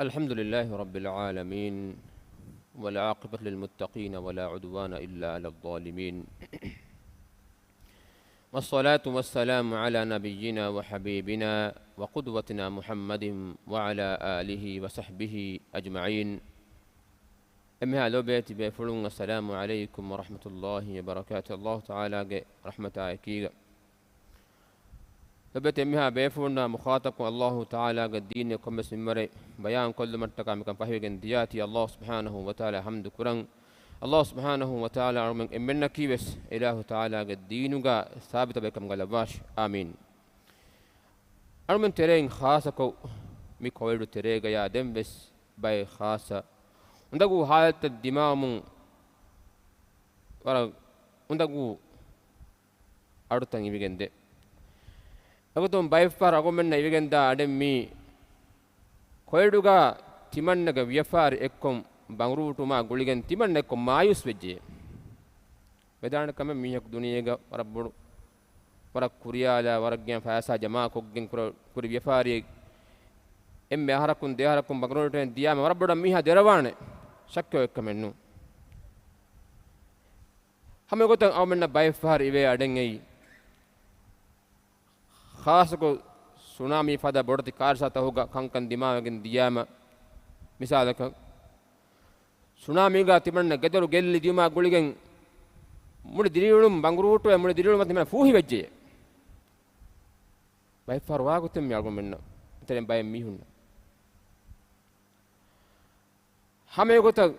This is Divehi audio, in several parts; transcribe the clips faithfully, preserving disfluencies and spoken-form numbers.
الحمد لله رب العالمين، والعاقبة للمتقين، ولا عدوان إلا على الظالمين. والصلاة والسلام على نبينا وحبيبنا وقدوتنا محمد وعلى آله وصحبه أجمعين. އެންމެހާ ލޯބިވެތި ބޭފުޅުން، السلام عليكم ورحمة الله وبركاته. ﷲ ތަޢާލާގެ ރަޙްމަތާ އެކީގަ، ލޮބުވެތި އެންމެހާ ބޭފުޅުންނާ މުޚާޠަބްކޮށް، ﷲ ތަޢާލާގެ ދީނެއް ކޮންމެސް މިންވަރެއް ބަޔާން ކޮށްލުމަށްޓަކާ މިކަން ފަހިވެގެން ދިޔައީ ﷲ ސުބްޙާނަހޫ ވަތަޢާލާ ޙަމްދު ކުރަން. ﷲ ސުބްޙާނަހޫ ވަތަޢާލާ އަޅުމެން އެންމެންނަކީވެސް އިލާހު ތަޢާލާގެ ދީނުގަ ސާބިތު ބައެއްކަމުގަ ލައްވާށި. އާމީން. އަޅުމެން ތެރެއިން ޚާއްޞަކޮށް މި ކޮވިޑު ތެރޭގަޔާ ދެންވެސް ބައެއް ޚާއްޞަ އުނދަގޫ ޙާލަތްތައް ދިމާވަމުން ވަރަށް އުނދަގޫ އަޑުތައް އިވިގެންދޭ. އެގޮތުން ބައެއްފަހަރު އަޅުގަނޑުމެންނަށް އިވިގެންދާ އަޑެއް މީ ކޮވިޑުގަ ތިމަންނަގެ ވިޔަފާރި އެއްކޮށް ބަނގުރޫޓުވުމާ ގުޅިގެން ތިމަންނަ އެއްކޮށް މާޔޫސް ވެއްޖެ. ވެދާނެ ކަމެއް މީހަކު ދުނިޔޭގަ ވަރަށް ބޮޑު، ވަރަށް ކުރިޔާލާ، ވަރަށް ގިނަ ފައިސާ ޖަމާކޮށްގެން ކުރ-، ކުރި ވިޔަފާރިއެއް އެންމެ އަހަރަކުން ދެއަހަރަކުން ބަނގުރޫޓުވެގެން ދިޔާމަ ވަރަށް ބޮޑަށް މީހާ ދެރަވާނެ. ޝައްކެއް އޮތްކަމެއް ނޫން. ހަމަ އެގޮތަށް އަޅުމެންނަށް ބައެއްފަހަރު އިވޭ އަޑެއް އެއީ. ޚާއްޞަކޮށް ސުނާމީ ފަދަ ބޮޑެތި ކާރިސާތަކުގަ ކަންކަން ދިމާވެގެން ދިޔާމަ، މިސާލަކަށް، ސުނާމީގަ ތިމަންނަ ގެދޮރު ގެއްލި ދިޔުމާ ގުޅިގެން މުޅި ދިރިއުޅުން ބަނގުރޫޓުވެ، މުޅި ދިރިއުޅުން ތިމަންނަ ފޫހިވެއްޖެ. ބައެއްފަހަރު ވާގޮތެއް މި އަޅުގަނޑުމެންނަށް، އެތެރެން ބައެއް މީހުންނަށް. ހަމަ އެގޮތަށް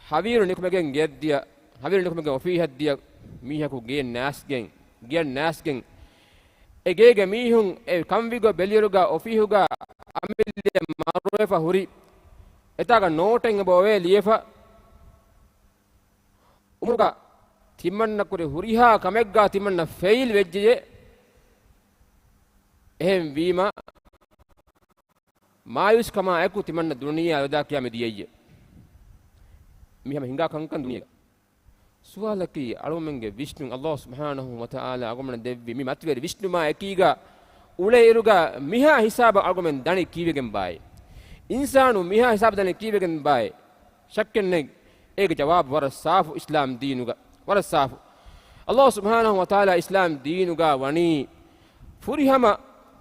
ހަވީރު ނިކުމެގެން ގެޔަށްދިޔަ، ހަވީރު ނިކުމެގެން އޮފީހަށްދިޔަ މީހަކު ގެޔަށް ނާސްގެން، ގެޔަށް ނާސްގެން، އެ ގޭގެ މީހުން އެ ކަންވީގޮތް ބެލިއިރުގަ އޮފީހުގަ އަމިއްލައަށް މަރުވެފަ ހުރި، އެތާގަ ނޯޓެއް އެބަ އޮވޭ ލިޔެފަ، އުމުރުގަ ތިމަންނަ ކުރި ހުރިހާ ކަމެއްގަ ތިމަންނަ ފެއިލް ވެއްޖެޔޭ. އެހެން ވީމަ، މާޔޫސްކަމާ އެކު ތިމަންނަ ދުނިޔެއާ ވެދާ ކިޔާ މި ދިޔައީ. މި ހަމަ ހިނގާ ކަންކަން ދުނިޔޭގަ. ސުވާލަކީ، އަޅުމެންގެ ވިސްނުން، ﷲ ސުބްޙާނަހޫ ވަތަޢާލާ އަޅުގަނޑަށް ދެއްވި މި މަތިވެރި ވިސްނުމާ އެކީގަ އުޅޭއިރުގަ މިހާ ހިސާބަށް އަޅުގަނޑުމެން ދަނީ ކީއްވެގެން ބާއޭ؟ އިންސާނުން މިހާ ހިސާބަށް ދަނީ ކީއްވެގެން ބާއޭ؟ ޝައްކެއް ނެތް، އޭގެ ޖަވާބު ވަރަށް ސާފު އިސްލާމް ދީނުގަ، ވަރަށް ސާފު. ﷲ ސުބްޙާނަހޫ ވަތަޢާލާ އިސްލާމް ދީނުގަ ވަނީ ފުރިހަމަ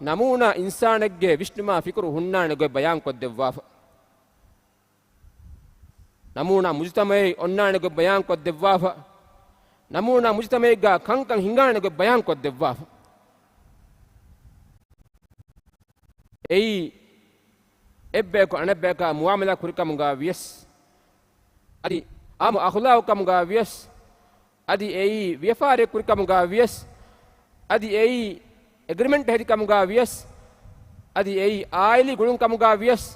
ނަމޫނާ އިންސާނެއްގެ ވިސްނުމާ ފިކުރު ހުންނާނެ ގޮތް ބަޔާން ކޮށްދެއްވާފަ. ނަމޫނާ މުޖުތަމަޢެއް އޮންނާނެ ގޮތް ބަޔާން ކޮށްދެއްވާފަ. ނަމޫނާ މުޖުތަމަޢެއްގަ ކަންކަން ހިނގާނެ ގޮތް ބަޔާން ކޮށްދެއްވާފަ. އެއީ، އެއްބަޔަކު އަނެއްބަޔަކާ މުޢާމަލާ ކުރިކަމުގަ ވިޔަސް، އަދި އާއްމު އަޚުލާގު ކަމުގަ ވިޔަސް، އަދި އެއީ ވިޔަފާރި ކުރިކަމުގަ ވިޔަސް، އަދި އެއީ އެގްރިމެންޓް ހެދިކަމުގަ ވިޔަސް، އަދި އެއީ އާއިލީ ގުޅުން ކަމުގަ ވިޔަސް،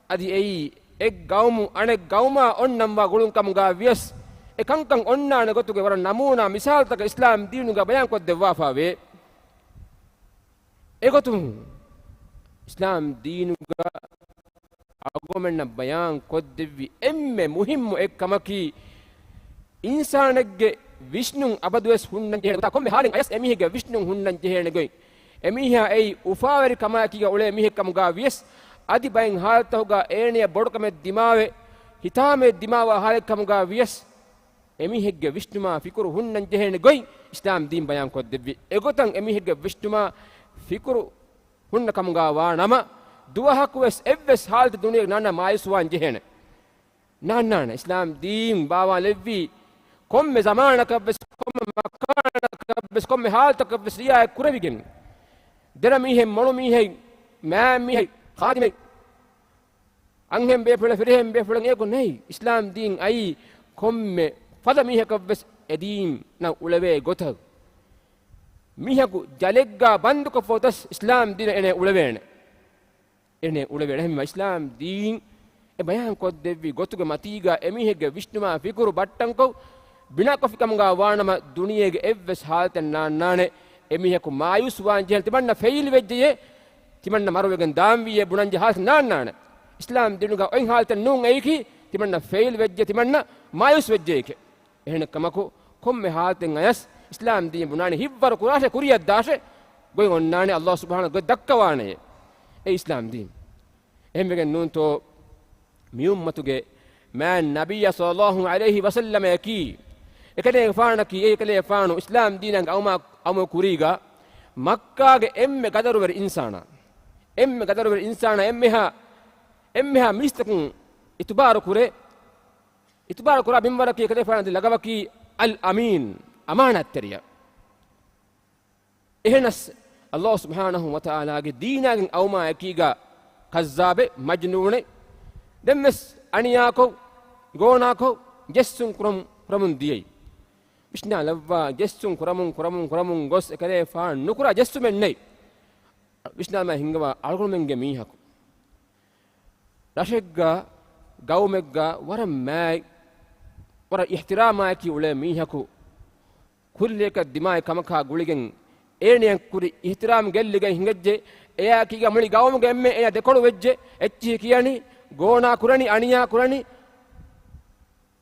އަދި އެއީ އެއް ގައުމު އަނެއް ގައުމާ އޮންނަންވާ ގުޅުން ކަމުގަ ވިޔަސް، އެ ކަންކަން އޮންނާނެ ގޮތުގެ ވަރަށް ނަމޫނާ މިސާލުތަކެއް އިސްލާމް ދީނުގަ ބަޔާން ކޮށްދެއްވާފަ ވޭ. އެގޮތުން އިސްލާމް ދީނުގަ އަޅުގަނޑުމެންނަށް ބަޔާން ކޮށްދެއްވި އެންމެ މުހިއްމު އެއްކަމަކީ، އިންސާނެއްގެ ވިސްނުން އަބަދުވެސް ހުންނަން ޖެހޭނެ ގޮތާ، ކޮންމެ ހާލެއް އަޔަސް އެމީހެއްގެ ވިސްނުން ހުންނަން ޖެހޭނެ ގޮތް، އެމީހާ އެއީ އުފާވެރި ކަމާއެކީގަ އުޅޭ މީހެއް ކަމުގަ ވިޔަސް، އަދި ބައެއް ހާލަތަކުގަ އޭނަޔަށް ބޮޑުކަމެއް ދިމާވެ، ހިތާމައެއް ދިމާވާ ހާލެއް ކަމުގަ ވިޔަސް، އެމީހެއްގެ ވިސްނުމާ ފިކުރު ހުންނަން ޖެހޭނެ ގޮތް އިސްލާމް ދީން ބަޔާން ކޮށްދެއްވި. އެގޮތަށް އެމީހެއްގެ ވިސްނުމާ ފިކުރު ހުންނަ ކަމުގަ ވާ ނަމަ، ދުވަހަކުވެސް އެއްވެސް ހާލަތެއް ދުނިޔޭގަ ނާންނާނެ މާޔޫސްވާން ޖެހޭނެ. ނާންނާނެ. އިސްލާމް ދީން ބާވާލެއްވީ ކޮންމެ ޒަމާނަކަށްވެސް، ކޮންމެ މަކާނަކަށްވެސް، ކޮންމެ ހާލަތަކަށްވެސް ރިއާޔަތް ކުރެވިގެން. ދެރަ މީހެއް، މޮޅު މީހެއް، މާތް މީހެއް، ޚާދިމެއް، އަންހެން ބޭފުޅެއް، ފިރިހެން ބޭފުޅެއް އެއަކު ނެތް. އިސްލާމް ދީން އައީ ކޮންމެ ފަދަ މީހަކަށްވެސް އެ ދީނަށް އުޅެވޭ ގޮތަށް. މީހަކު ޖަލެއްގަ ބަންދުކޮށްފަ އޮތަސް އިސްލާމް ދީނަށް އޭނަ އުޅެވޭނެ. އޭނަ އުޅެވޭނެ. އެހެންވީމަ އިސްލާމް ދީން އެ ބަޔާން ކޮށްދެއްވި ގޮތުގެ މަތީގަ އެމީހެއްގެ ވިސްނުމާ ފިކުރު ބައްޓަންކޮށް، ބިނާކޮށްފި ކަމުގަ ވާނަމަ، ދުނިޔޭގެ އެއްވެސް ހާލަތެއް ނާންނާނެ އެމީހަކު މާޔޫސް ވާން ޖެހޭނެ، ތިމަންނަ ފެއިލް ވެއްޖެޔޭ، ތިމަންނަ މަރުވެގެން ދާންވީއޭ ބުނަންޖެހޭ ހާލަތެއް ނާންނާނެ. އިސްލާމް ދީނުގަ އޮތް ހާލަތެއް ނޫން އެއީކީ، ތިމަންނަ ފެއިލް ވެއްޖެ، ތިމަންނަ މާޔޫސް ވެއްޖެއޭކޭ. އެހެނެއްކަމަކު، ކޮންމެ ހާލަތެއް އަޔަސް އިސްލާމް ދީން ބުނާނީ ހިތްވަރު ކުރާށޭ، ކުރިއަށް ދާށޭ، ގޮތް އޮންނާނެ، ﷲ ސުބްޙާނަހޫ ގޮތް ދައްކަވާނެ އެ އިސްލާމް ދީން. އެހެންވެގެން ނޫންތޯ މި އުއްމަތުގެ މާތް ނަބިއްޔާ ޞައްލަﷲ ޢަލައިހި ވަސައްލަމައަކީ، އެކަލޭގެފާނަކީ، އެކަލޭގެފާނު އިސްލާމް ދީނަށް އައުމާ، އައުމު ކުރީގަ މައްކާގެ އެންމެ ގަދަރުވެރި އިންސާނާ، އެންމެ ގަދަރުވެރި އިންސާނާ، އެންމެހާ، އެންމެހާ މީސްތަކުން އިތުބާރު ކުރޭ، އިތުބާރު ކުރާ މިންވަރަކީ އެކަލޭގެފާނަށް ލަގަބަކީ އަލް އަމީން، އަމާނާތްތެރިޔާ. އެހެނަސް ﷲ ސުބްޙާނަހޫ ވަތަޢާލާގެ ދީނާގެން އައުމާ އެކީގަ ކައްޒާބެއް، މަޖްނޫނެއް، ދެންވެސް އަނިޔާކޮށް، ގޯނާކޮށް، ޖެއްސުން ކުރަމު، ކުރަމުން ދިޔައީ. ވިސްނާލައްވާ، ޖެއްސުން ކުރަމުން، ކުރަމުން، ކުރަމުން ގޮސް އެކަލޭގެފާނު ނުކުރާ ޖެއްސުމެއް ނެތް. ވިސްނާލަމާ ހިންގަވާ އަޅުގަނޑުމެންގެ މީހަކު. ރަށެއްގަ، ގައުމެއްގަ ވަރަށް މާތް، ވަރަށް އިޙްތިރާމާއެކީ އުޅޭ މީހަކު ކުއްލިއަކަށް ދިމާވި ކަމަކާ ގުޅިގެން އޭނަޔަށް ކުރި އިޙްތިރާމް ގެއްލިގެން ހިނގައްޖެ. އެއާއެކީގަ މުޅި ގައުމުގެ އެންމެ އޭނަ ދެކޮޅު ވެއްޖެ. އެއްޗިހި ކިޔަނީ، ގޯނާ ކުރަނީ، އަނިޔާ ކުރަނީ.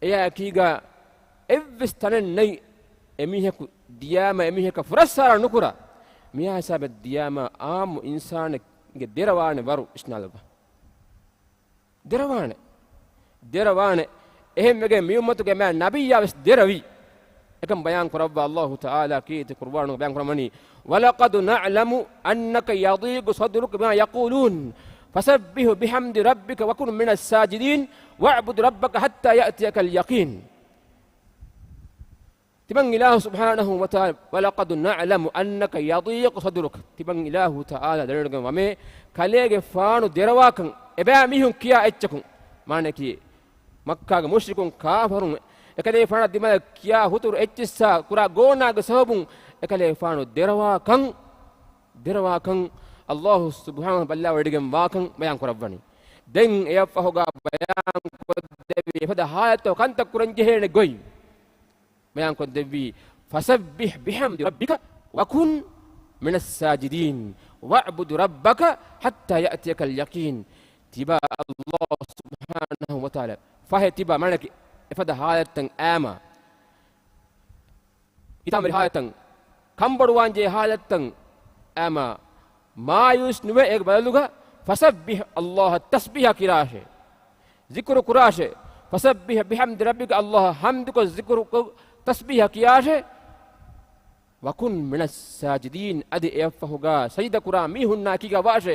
އެއާއެކީގަ އެއްވެސް ތަނެއް ނެތް އެމީހަކު ދިޔާމަ އެމީހަކަށް ފުރައްސާރަ ނުކުރާ. މިހާ ހިސާބެއް ދިޔާމަ އާއްމު އިންސާނެއްގެ ދެރަވާނެ ވަރު ވިސްނާލައްވާ. ދެރަވާނެ. ދެރަވާނެ. އެހެންވެގެން މި އުއްމަތުގެ މާތް ނަބިއްޔާ ވެސް ދެރަވި. އެކަން ބަޔާން ކުރައްވާ ﷲ ތަޢާލާ ކީރިތި ޤުރުއާނުގަ ބަޔާން ކުރައްވަނީ، وَلَقَدْ نَعْلَمُ أَنَّكَ يَضِيقُ صَدْرُكَ بِمَا يَقُولُونَ فَسَبِّحْ بِحَمْدِ رَبِّكَ وَكُن مِّنَ السَّاجِدِينَ وَاعْبُدْ رَبَّكَ حَتَّىٰ يَأْتِيَكَ الْيَقِينُ. ތިމަން އިލާހު ސުބްޙާނަހޫ ވަތަޢާލާ، وَلَقَدْ نَعْلَمُ أَنَّكَ يَضِيقُ صَدْرُكَ، ތިމަން އިލާހު ތަޢާލާ ދެނެގަން ވަމޭ، ކަލޭގެފާނު ދެރަވާކަން އެބައިމީހުން ކިޔާ އެއްޗަކުން، މާނައަކީ، މައްކާގެ މުޝްރިކުން ކާފަރުން އެކަލޭގެފާނަށް ދިމާލަށް ކިޔާ ހުތުރު އެއްޗިއްސާ ކުރާ ގޯނާގެ ސަބަބުން އެކަލޭގެފާނު ދެރަވާކަން، ދެރަވާކަން ﷲ ސުބްޙާނަހޫ ބައްލަވަޑައިގެން ވާކަން ބަޔާން ކުރައްވަނީ. ދެން އެއަށްފަހުގަ ބަޔާން ކޮށްދެއްވި އެފަދަ ޙާލަތު ކަންތައް ކުރަން ޖެހޭނެ ގޮތް ބަޔާން ކޮށްދެއްވީ، فَسَبِّحْ بِحَمْدِ رَبِّكَ وَكُن مِّنَ السَّاجِدِينَ وَاعْبُدْ رَبَّكَ حَتَّىٰ يَأْتِيَكَ الْيَقِينُ. ތިބާ ﷲ ސުބްޙާނަހޫ ވަތަޢާލާ ފަހެ ތިބާ މާނައަކީ އެފަދަ ޙާލަތްތައް އައިމާ، ހިތާމަވެރި ޙާލަތްތައް، ކަންބޮޑުވާންޖެހޭ ޙާލަތްތައް އައިމާ، މާޔޫސް ނުވެ އޭގެ ބަދަލުގަ فَسَبِّحْ، ﷲ އަށް ތަސްބީޙަ ކިރާށޭ، ޒިކުރު ކުރާށޭ. فَسَبِّحْ بِحَمْدِ رَبِّكَ، ﷲ އަށް ޙަމްދުކޮށް ޒިކުރުކޮށް ތަސްބީޙަ ކިޔާށޭ. وَكُن مِّنَ السَّاجِدِينَ، އަދި އެއަށްފަހުގަ ސަޖިދަ ކުރާ މީހުންނާ އެކީގަ ވާށޭ.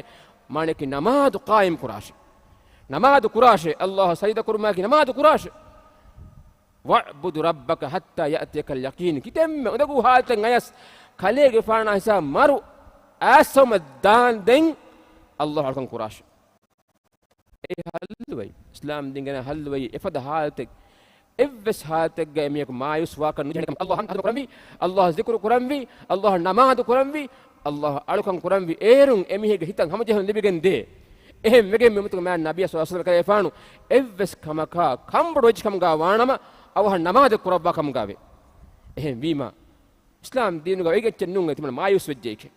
މާނައަކީ ނަމާދު ޤާއިމް ކުރާށޭ. ނަމާދު ކުރާށޭ. ﷲ އަށް ސަޖިދަ ކުރުމާއެކީ ނަމާދު ކުރާށޭ. وَاعْبُدْ رَبَّكَ حَتَّىٰ يَأْتِيَكَ الْيَقِينُ. ކިތަންމެ އުނދަގޫ ޙާލަތެއް އަޔަސް ކަލޭގެފާނާ ހިސާބަށް މަރު އައިސްފަވުމަށް ދާންދެން ﷲ އަޅުކަން ކުރާށޭ. އެ ޙައްލުވައި، އިސްލާމް ދީންގެ ޙައްލުވައި އެފަދަ ޙާލަތެއް، އެއްވެސް ޙާލަތެއްގަ އެމީހަކު މާޔޫސް ވާކަށް ނުޖެހޭނެ ކަމަށް ﷲ އަށް ޙަމްދު ކުރަންވީ، ﷲ އަށް ޒިކުރު ކުރަންވީ، ﷲ އަށް ނަމާދު ކުރަންވީ، ﷲ އަށް އަޅުކަން ކުރަންވީ، އޭރުން އެމީހެއްގެ ހިތަށް ހަމަޖެހުން ލިބިގެން ދޭ. އެހެން ވެގެން މި އުއްމަތުގެ މާތް ނަބިއްޔާ ޞައްލަﷲ ޢަލައިހި ވަސައްލަމަ ކަލޭގެފާނު އެއްވެސް ކަމަކާ ކަންބޮޑު ވެއްޖެ ކަމުގަ ވާނަމަ، އަވަހަށް ނަމާދެއް ކުރައްވާ ކަމުގަވޭ. އެހެން ވީމަ، އިސްލާމް ދީނުގަ އޮތް އެއްޗެއް ނޫން ތިމަން މާޔޫސް ވެއްޖެއެކޭ.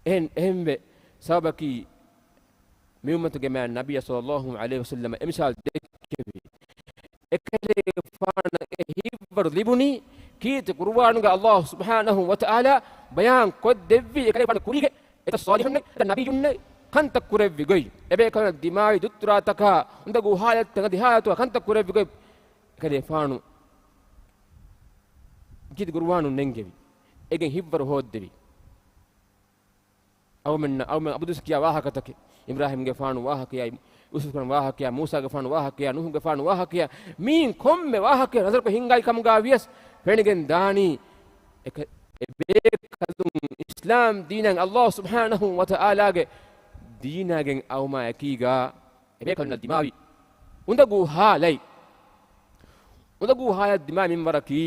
އެހެން، އެހެންވެ، ސަބަބަކީ މި އުއްމަތުގެ މާތް ނަބިއްޔާ ޞައްލަﷲ ޢަލައިހި ވަސައްލަމަ އެ މިސާލު ދެއްކެވި، އެކަލޭގެފާނަށް އެ ހިތްވަރު ލިބުނީ، ކީރިތި ޤުރުއާނުގަ ﷲ ސުބްޙާނަހޫ ވަތަޢާލާ ބަޔާން ކޮށްދެއްވި، އެކަލޭގެފާނު ކުރީގެ އެތައް ޞާލިޙުންނެއް، އެތައް ނަބިއްޔުންނެއް ކަންތައް ކުރެއްވި ގޮތް، އެބޭކަލުންނަށް ދިމާވި ދުއްތުރާތަކާ، އުނދަގޫ ޙާލަތްތައް އަދި ޙާލަތުގަ ކަންތައް ކުރެއްވި ގޮތް، އެކަލޭގެފާނު ކީރިތި ޤުރުއާނުން ނެންގެވި. އޭގެން ހިތްވަރު ހޯއްދެވި. އަޅުމެންނަށް، އަޅުމެން އަބަދުވެސް ކިޔާ ވާހަކަތަކެއް. އިބްރާހީމްގެފާނު ވާހަކަޔާ، ޔޫސުފުގެފާނު ވާހަކަޔާ، ނޫޙުގެފާނު ވާހަކަޔާ، ނޫޙުގެފާނު ވާހަކަޔާ، މިއިން ކޮންމެ ވާހަކައެއް ނަޒަރުކޮށް ހިންގާއި ކަމުގަ ވިޔަސް ފެނިގެން ދާނީ، އެކަ-، އެބޭކަލުން އިސްލާމް ދީނަށް ﷲ ސުބްޙާނަހޫ ވަތަޢާލާގެ ދީނާގެން އައުމާ އެކީގަ އެބޭކަލުންނަށް ދިމާވި އުނދަގޫ ޙާލަތް. އުނދަގޫ ޙާލަތް ދިމާވި މިންވަރަކީ،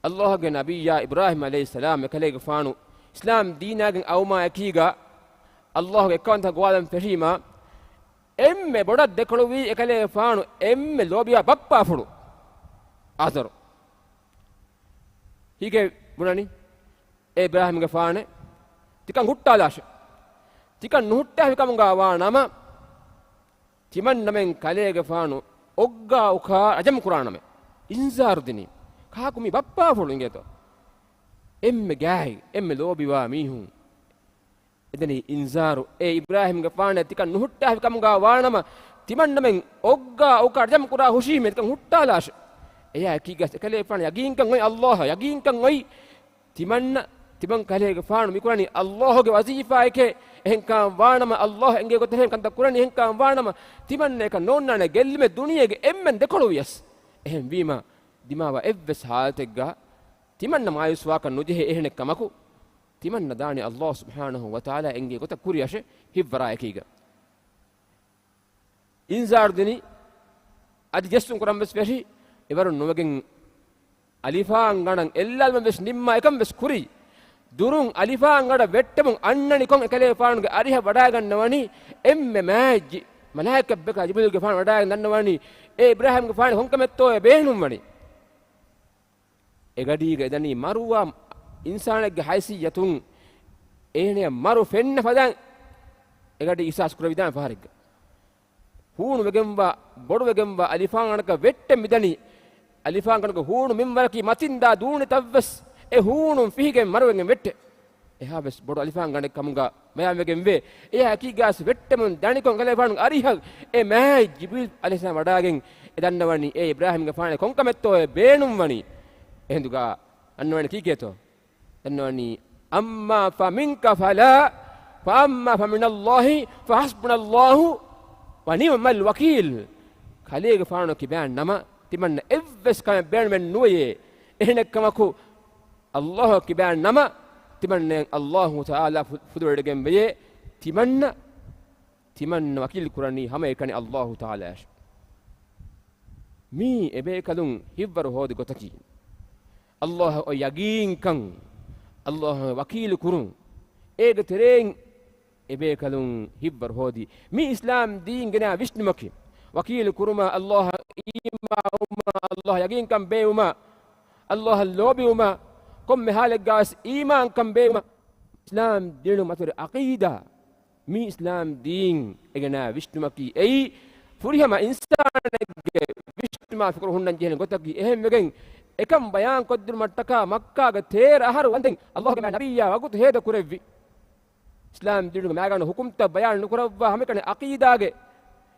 ﷲ ގެ ނަބިއްޔާ އިބްރާހީމް ޢަލައިހިއްސަލާމް އެކަލޭގެފާނު އިސްލާމް ދީނާގެން އައުމާ އެކީގަ، ﷲ ގެ އެއްކައުވަންތަ ގޮވާލަން ފެށީމާ، އެންމެ ބޮޑަށް ދެކޮޅުވީ އެކަލޭގެފާނު އެންމެ ލޯބިވާ ބައްޕާފުޅު އާޒަރު. ހީގެ ބުނަނީ، އޭ އިބްރާހީމްގެފާނޭ، ތިކަން ހުއްޓާލާށޭ. ތިކަން ނުހުއްޓާފި ކަމުގަ ވާ ނަމަ، ތިމަންނަމެން ކަލޭގެފާނު އޮއްގާ އުކާ ރަޖަމް ކުރާނަމޭ. އިންޒާރު ދިނީ. ކާކު މީ ބައްޕާފުޅު އިނގޭތޯ؟ އެންމެ ގާތް، އެންމެ ލޯބިވާ މީހުން އެދެނީ އިންޒާރު. އޭ އިބްރާހީމްގެފާނޭ، ތިކަން ނުހުއްޓާފި ކަމުގަ ވާނަމަ، ތިމަންނަމެން އޮއްގާ އޮކާ ޖަމް ކުރާ ހުށީމޭ، ތިކަން ހުއްޓާލާށޭ. އެޔާ އެކީގަސް އެކަލޭފާނު ޔަގީންކަން އޮތް އައްލާހަށް، ޔަގީންކަން އޮތް ތިމަންނަ، ތިމަން ކަލޭގެފާނު މިކުރަނީ އައްލާހުގެ ވަޒީފާއެކޭ. އެހެންކަން ވާނަމަ، އައްލާހު އެނގޭ ގޮތަށް އެހެން ކަންތައް ކުރަނީ. އެހެންކަން ވާނަމަ، ތިމަންނަ އެކަން ނޯންނާނެ ގެއްލުމެއް ދުނިޔޭގެ އެންމެން ދެކޮޅު ވިޔަސް. އެހެންވީމަ، ދިމާވާ އެއްވެސް ހާލަތެއްގަ ތިމަންނަ މާޔޫސްވާކަށް ނުޖެހޭ. އެހެނެއްކަމަކު، ތިމަންނަ ދާނީ އައްލާހު ސުބްޙާނަހު ވަތަޢާލާ އެނގޭ ގޮތަށް ކުރިއަށެއް ހިތްވަރާއެކީގަ. އިންޒާރު ދިނީ، އަދި ޖެއްސުން ކުރަން ވެސް ފެށި، އެވަރުން ނުވެގެން އަލިފާންގަނޑަށް އެއްލާލުމަށް ވެސް ނިންމާ އެކަން ވެސް ކުރި. ދުރުން އަލިފާންގަނޑަށް ވެއްޓެމުން އަންނަނިކޮށް އެކަލޭފާނުގެ އަރިހަށް ވަޑާގަންނަވަނީ އެންމެ މާތް މަލާއިކަތްބެކާ ޖިބްރީލްގެފާނު ވަޑާގެން ދަންނަވަނީ، އޭ އިބްރާހީމްގެފާނޭ، ކޮންކަމެއްތޯއޭ ބޭނުންވަނީ؟ އެގަޑީގަ އެދަނީ މަރުވާ އިންސާނެއްގެ ހައިސިއްޔަތުން، އޭނަޔަށް މަރު ފެންނަ ފަދައިން އެގަޑީ އިޙްސާސް ކުރެވިދާނެ ފަހަރެއްގަ. ހޫނުވެގެންވާ، ބޮޑުވެގެންވާ އަލިފާންގަނޑަކަށް ވެއްޓެން މިދަނީ. އަލިފާންގަނޑުގެ ހޫނު މިންވަރަކީ މަތިން ދާ ދޫނިތައްވެސް އެ ހޫނުން ފިހިގެން މަރުވެގެން ވެއްޓޭ. އެހާވެސް ބޮޑު އަލިފާންގަނޑެއް ކަމުގަ ބަޔާންވެގެންވޭ. އެޔާ އެކީގަސް ވެއްޓެމުން ދަނިކޮށް ކަލޭފާނުގެ އަރިހަށް އެ މާތް ޖިބްރީލް ޢަލައިހިއްސަލާމް ވަޑާގެން އެ ދަންނަވަނީ، އޭ އިބްރާހީމްގެފާނޭ، ކޮންކަމެއްތޯއޭ ބޭނުންވަނީ؟ އެހިނދުގަ އަންނަވަނީ ކީކޭތޯ؟ ދަންނަވަނީ، أما فمنك فلا، فأما فمن الله فحسبنا الله ونعم الوكيل. ކަލޭގެފާނު ކިބައިން ނަމަ، ތިމަންނަ އެއްވެސް ކަމެއް ބޭނުމެއް ނުވެޔޭ. އެހެނެއްކަމަކު، އައްލާހު ކިބައިން ނަމަ، ތިމަންނައަށް އައްލާހު ތަޢާލާ ފު-، ފުދުވެވޮޑިގެން ވެޔޭ. ތިމަންނަ، ތިމަންނަ ވަކީލު ކުރަނީ ހަމައެކަނި އައްލާހު ތަޢާލާއަށް. މީ އެބޭކަލުން ހިތްވަރު ހޯދި ގޮތަކީ. އައްލާހަށް އޮތް ޔަގީންކަން، އައްލާހަށް ވަކީލު ކުރުން، އޭގެ ތެރެއިން އެބޭކަލުން ހިތްވަރު ހޯދި. މީ އިސްލާމް ދީން ގެނައި ވިސްނުމަކީ. ވަކީލު ކުރުމާ، އައްލާހަށް އީމާންވުމާ، އައްލާހަށް ޔަގީންކަން ބޭއްވުމާ، އައްލާހަށް ލޯބިވުމާ، ކޮންމެ ހާލެއްގަވެސް އީމާންކަން ބޭއްވުމާ، އިސްލާމް ދީނުގެ މަތިވެރި ޢަޤީދާ. މީ އިސްލާމް ދީން އެ ގެނައި ވިސްނުމަކީ. އެއީ ފުރިހަމަ އިންސާނެއްގެ ވިސްނުމާ ފިކުރު ހުންނަން ޖެހޭނެ ގޮތަކީ. އެހެންވެގެން އެކަން ބަޔާން ކޮށްދިނުމަށްޓަކާ މައްކާގެ ތޭރަ އަހަރު ވަންދެން އައްލާހުގެ މާތް ނަބިއްޔާ ވަގުތު ހޭދަ ކުރެއްވި. އިސްލާމް ދީނުގެ މާގަނޑު ހުކުމްތައް ބަޔާން ނުކުރައްވާ ހަމައެކަނި ޢަޤީދާގެ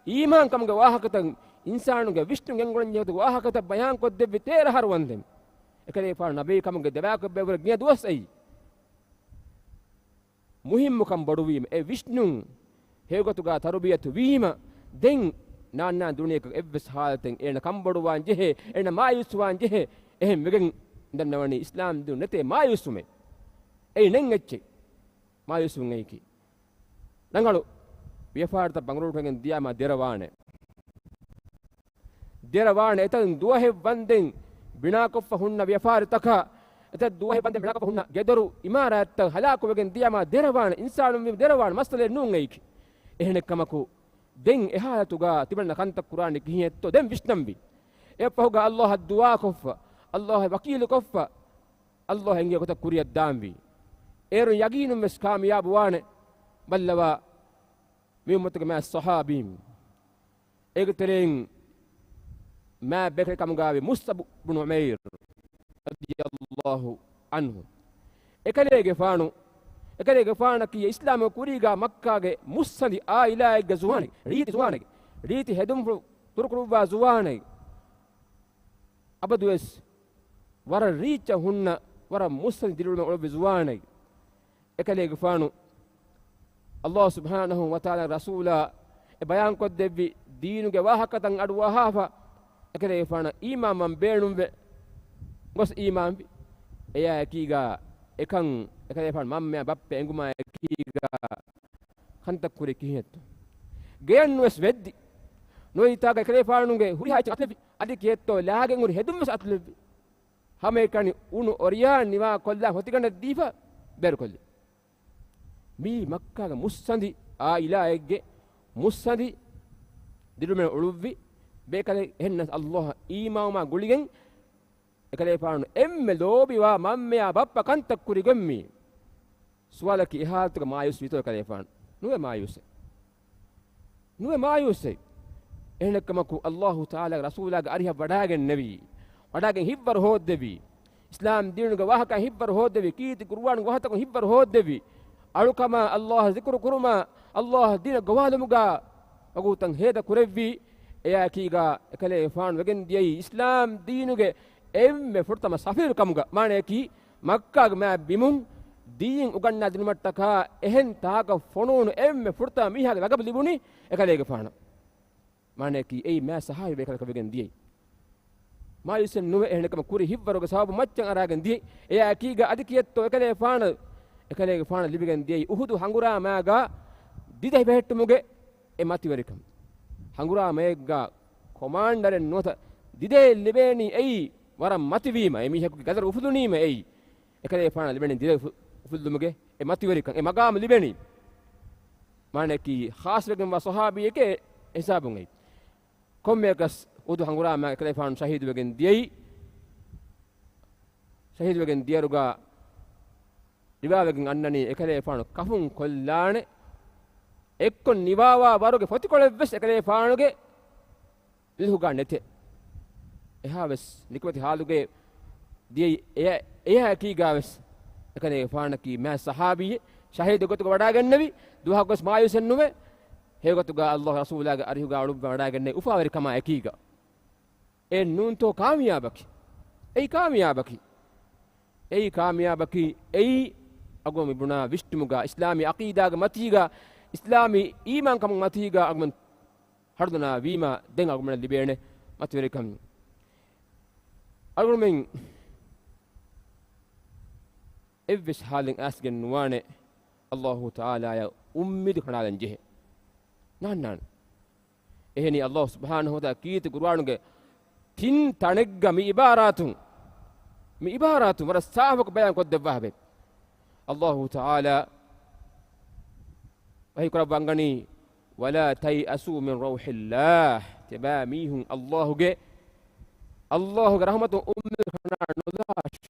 އީމާންކަމުގެ ވާހަކަތައް އިންސާނުގެ ވިސްނުން ގެންގުޅެން ޖެހޭ ގޮތުގެ ވާހަކަތައް ބަޔާން ކޮށްދެއްވި ތޭރަ އަހަރު ވަންދެން. އެކަލޭގެފާނު ނަބީކަމުގެ ދެބަޔާކޮށް ބޭއްވުރެ ގިނަ ދުވަސް އެއީ. މުހިއްމުކަން ބޮޑުވީމަ، އެ ވިސްނުން ހެޔޮގޮތުގަ ތަރުބިޔަތު ވީމަ، ދެން ނާންނާން ދުނިޔެއަކަށް އެއްވެސް ހާލަތެއް އޭނަ ކަންބޮޑުވާން ޖެހޭ، އޭނަ މާޔޫސްވާން ޖެހޭ. އެހެން ވެގެން ދަންނަވަނީ އިސްލާމް ދީނު ނެތޭ މާޔޫސްވުމެއް. އެއީ ނެތް އެއްޗެއް. މާޔޫސްވުން އެއީކީ. ރަނގަޅު ވިޔަފާރިތައް ބަނގުރޫޓުވެގެން ދިޔާމާ ދެރަވާނެ. ދެރަވާނެ އެތަން ދުވަހެއް ވަންދެން ބިނާކޮށްފަ ހުންނަ ވިޔަފާރިތަކާ، އެތައް ދުވަހެއް ވަންދެން ބިނާކޮށްފަ ހުންނަ ގެދޮރު އިމާރާތްތައް ހަލާކުވެގެން ދިޔާމާ ދެރަވާނެ. އިންސާނުން ވީމަ ދެރަވާނެ. މައްސަލައެއް ނޫން އެއީކީ. އެހެނެއްކަމަކު، ދެން އެ ހާލަތުގަ ތިމަންނަ ކަންތައް ކުރާނީ ކިހިނެއްތޯ ދެން ވިސްނަންވީ. އެއަށްފަހުގަ އައްލާހަށް ދުޢާކޮށްފަ، އައްލާހަށް ވަކީލުކޮށްފަ، އައްލާހު އެނގޭ ގޮތަށް ކުރިއަށް ދާންވީ. އޭރުން ޔަގީނުން ވެސް ކާމިޔާބު ވާނެ. ބައްލަވާ، މި އުއްމަތުގެ މާތް ޞަޙާބީން. އޭގެ ތެރެއިން މާތް ބޭކަލެއް ކަމުގައިވި މުޞްޢަބު ބުނު ޢުމައިރު ރަޟިޔަﷲ ޢަންހު. އެކަލޭގެފާނު، އެކަލޭގެފާނަކީ އިސްލާމް ކުރީގަ މައްކާގެ މުއްސަނދި ޢާއިލާއެއްގެ ޒުވާނެއް، ރީތި ޒުވާނެއް، ރީތި ހެދުންފުޅު ތުރުކުރުއްވާ ޒުވާނެއް. އަބަދުވެސް ވަރަށް ރީއްޗަށް ހުންނަ، ވަރަށް މުއްސަނދި ދިރިއުޅުމެއް އުޅުއްވި ޒުވާނެއް. އެކަލޭގެފާނު އައްލާހު ސުބްޙާނަހު ވަތަޢާލާ ރަސޫލާ އެ ބަޔާންކޮށްދެއްވި ދީނުގެ ވާހަކަތައް އަޑުއަހާފަ، އެކަލޭގެފާނަށް އީމާންވަން ބޭނުންވެ ގޮސް އީމާންވި. އެޔާ އެކީގަ އެކަން އެކަލޭގެފާނު މަންމަޔާ ބައްޕަ އެނގުމާ އެކީގަ ކަންތައް ކުރީ ކިހިނެއްތޯ؟ ގެޔަށް ނުވެސް ވެއްދި. ނުވެދިތާގަ އެކަލޭގެފާނުގެ ހުރިހާ އެއްޗެއް އަތުލެއްވި. އަދި ކިހިނެއްތޯ ލާގެން ހުރި ހެދުން ވެސް އަތުލެއްވި. ހަމައެކަނި އުނު އޮރިޔާން ނިވާ ކޮށްލާ ހޮތިގަނޑަށް ދީފަ ބޭރުކޮށްލި. މީ މައްކާގެ މުއްސަނދި އާއިލާއެއްގެ މުއްސަނދި ދިރިއުޅުމެއް އުޅުއްވި ބޭކަލެއް. އެހެންނަސް އައްލާހަށް އީމާންވުމާ ގުޅިގެން އެކަލޭފާނު އެންމެ ލޯބިވާ މަންމަޔާ ބައްޕަ ކަންތައް ކުރިގެން މީ. ސުވާލަކީ އެ ހާލަތުގަ މާޔޫސް ވީތޯ އެކަލޭފާނު؟ ނުވެ މާޔޫސެއް. ނުވެ މާޔޫސެއް. އެހެނެއްކަމަކު އައްލާހު ތަޢާލާގެ ރަސޫލާގެ އަރިހަށް ވަޑާގެންނެވީ. ވަޑާގެން ހިތްވަރު ހޯއްދެވީ. އިސްލާމް ދީނުގެ ވާހަކަ ހިއްވަރު ހޯއްދެވި، ކީރިތި ޤުރުއާންގެ ވާހަކަތަކުން ހިއްވަރު ހޯއްދެވި، އަޅުކަމާ ﷲ އަށް ޒިކުރު ކުރުމާ، ﷲ އަށް ދީނަށް ގޮވާލުމުގާ ވަގުތަށް ހޭދަ ކުރެއްވި. އެއާއެކީގާ އެކަލޭގެފާނު ވެގެން ދިޔައީ އިސްލާމް ދީނުގެ އެންމެ ފުރަތަމަ ސަފީރު ކަމުގަ، މާނައަކީ މައްކާގެ މާތް ބިމުން ދީން އުގަންނާ ދިނުމަށްޓަކާ އެހެން ތާކަށް ފޮނުވުނު އެންމެ ފުރަތަމަ މީހާގެ ލަގަބު ލިބުނީ އެކަލޭގެފާނަށް. މާނައަކީ އެއީ މާތް ސަހާބީ ބޭކަލަކަށް ވެގެން ދިޔައީ. މާޔޫސެއް ނުވެ، އެހެން ކަމަށް ކުރި ހިއްވަރުގެ ސަބަބު މައްޗަށް އަރާގެން ދިޔައީ. އެއާއެކީގަ އަދި ކިއެއްތޯ އެކަލޭގެފާނަށް، އެކަލޭގެފާނަށް ލިބިގެން ދިޔައީ އުހުދު ހަނގުރާމާގާ ދިދަހި ބެހެއްޓުމުގެ އެ މަތިވެރިކަން. ހަނގުރާމައެއްގާ ކޮމާންޑަރެއް ނުވަތަ ދިދައެއް ލިބޭނީ އެއީ ވަރަށް މަތިވީމަ، އެ މީހަކުގެ ގަދަރު އުފުލުނީމަ އެއީ. އެކަލޭގެފާނަށް ލިބެނީ ދިދަ އުފު-، އުފުއްލުމުގެ އެ މަތިވެރިކަން، އެ މަގާމު ލިބެނީ. މާނައަކީ ޚާއްޞަވެގެންވާ ސަހާބީއެކޭ އެ ހިސާބުން އެއީ. ކޮންމެއަކަސް އުހުދު ހަނގުރާމަ އެކަލޭގެފާނު ޝަހީދުވެގެން ދިޔައީ. ޝަހީދުވެގެން ދިޔައިރުގާ ރިވާވެގެން އަންނަނީ އެކަލޭގެފާނު ކަފުން ކޮށްލާނެ އެއްކޮށް ނިވާވާ ވަރުގެ ފޮތިކޮޅެއްވެސް އެކަލޭގެފާނުގެ ލިހުގާ ނެތޭ. އެހާވެސް ނިކުމެތި ހާލުގައި ދިޔައީ އެ-، އެއާއެކީގާވެސް އެކަލޭގެފާނަކީ މާތް ސަހާބީއެއް، ޝަހީދު ގޮތުގަ ވަޑާގެންނެވި، ދުވަހަކުވެސް މާޔޫސެއް ނުވެ، ހެޔޮގޮތުގާ ﷲ ރަސޫލާގެ އަރިހުގާ އުޅުއްވާ ވަޑާގެންނެވި އުފާވެރިކަމާ އެކީގަ. އެއް ނޫންތޯ ކާމިޔާބަކީ؟ އެއީ ކާމިޔާބަކީ. އެއީ ކާމިޔާބަކީ. އެއީ އަޅުގަނޑު މި ބުނާ ވިސްނުމުގާ، އިސްލާމީ ޢަޤީދާގެ މަތީގާ، އިސްލާމީ އީމާންކަމުގެ މަތީގާ އަޅުގަނޑު ހަރުދަނާ ވީމާ، ދެން އަޅުގަނޑަށް ލިބޭނެ މަތިވެރިކަން. އަޅުގަނޑުމެން އެއްވެސް ހާލެއް އައިސްގެން ނުވާނެ ﷲ ތަޢާލާއަށް އުއްމީދު ކަނޑާލަން ޖެހޭ. ނާންނާނެ. އެހެނީ ﷲ ސުބްޙާނަހޫ ވަތަޢާލާ ކީރިތި ޤުރުއާނުގެ ތިން ތަނެއްގަ މި ޢިބާރާތުން، މި ޢިބާރާތުން ވަރަށް ސާފަކޮށް ބަޔާން ކޮށްދެއްވާ ހެބެ. ﷲ ތަޢާލާ ވަޙީ ކުރައްވަންގަނީ، "ولا تيأسوا من روح الله." ތިބާ މީހުން ﷲ ގެ، ﷲ ގެ ރަޙްމަތުން އުއްމީދު ކަނޑާ ނުލާށޭ.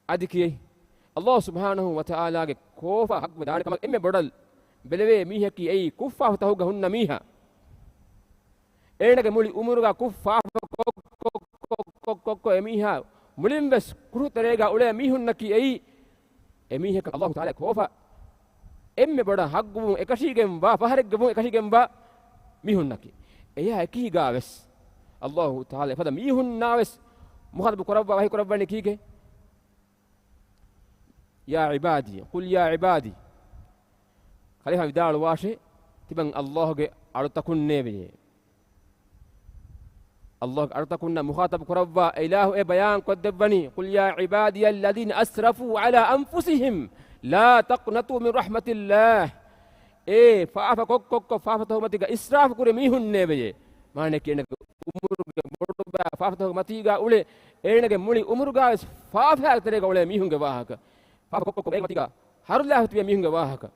އަދި ކިޔައި، ﷲ ސުބްޙާނަހޫ ވަތަޢާލާގެ ކޯފާ ޙައްޤުވެ ދާނެ ކަމަށް އެންމެ ބޮޑަށް ބެލެވޭ މީހަކީ އެއީ ކުށްފާފަތަކުގަ ހުންނަ މީހާ. އޭނަގެ މުޅި އުމުރުގަ ކުށްފާފަ ކޮށް، ކޮށް، ކޮށް، ކޮށް، ކޮށް، ކޮށް އެ މީހާ މުޅިންވެސް ކުށްތެރޭގަ އުޅޭ މީހުންނަކީ އެއީ އެ މީހަކަށް ﷲ ތަޢާލާ ކޯފާ އެންމެ ބޮޑަށް ޙައްޤުވުން އެކަށީގެންވާ، ފަހަރެއްގެ ވުން އެކަށީގެންވާ މީހުންނަކީ. އެޔާ އެކީގާވެސް ﷲ ތަޢާލާ އެފަދަ މީހުންނާވެސް މުޚާޠަބު ކުރައްވާ ވަޙީ ކުރައްވަނީ ކީކޭ؟ يا عبادي، قل يا عبادي. ކަލޭފާނު ވިދާޅުވާށޭ، ތިމަން ﷲ ގެ އަޅުތަކުންނޭވެޔޭ. ﷲ ގެ އަޅުތަކުންނާ މުޚާޠަބު ކުރައްވާ އިލާހު އެ ބަޔާން ކޮށްދެއްވަނީ، قل يا عبادي الذين أسرفوا على أنفسهم لا تقنطوا من رحمة الله. އޭ ފާފަ ކޮށް، ކޮށް، ކޮށް ފާފަތަކުގެ މަތީގަ އިސްރާފު ކުރި މީހުންނޭވެޔޭ. މާނައަކީ އޭނަގެ އުމުރުގެ ބޮޑުބާ ފާފަތަކުގެ މަތީގަ އުޅޭ، އޭނަގެ މުޅި އުމުރުގާވެސް ފާފައާ ތެރޭގަ އުޅޭ މީހުންގެ ވާހަކަ. ފާފަ ކޮށް، ކޮށް، ކޮށް އޭގެ މަތީގަ ހަރުލާ ތިބޭ މީހުންގެ ވާހަކަ.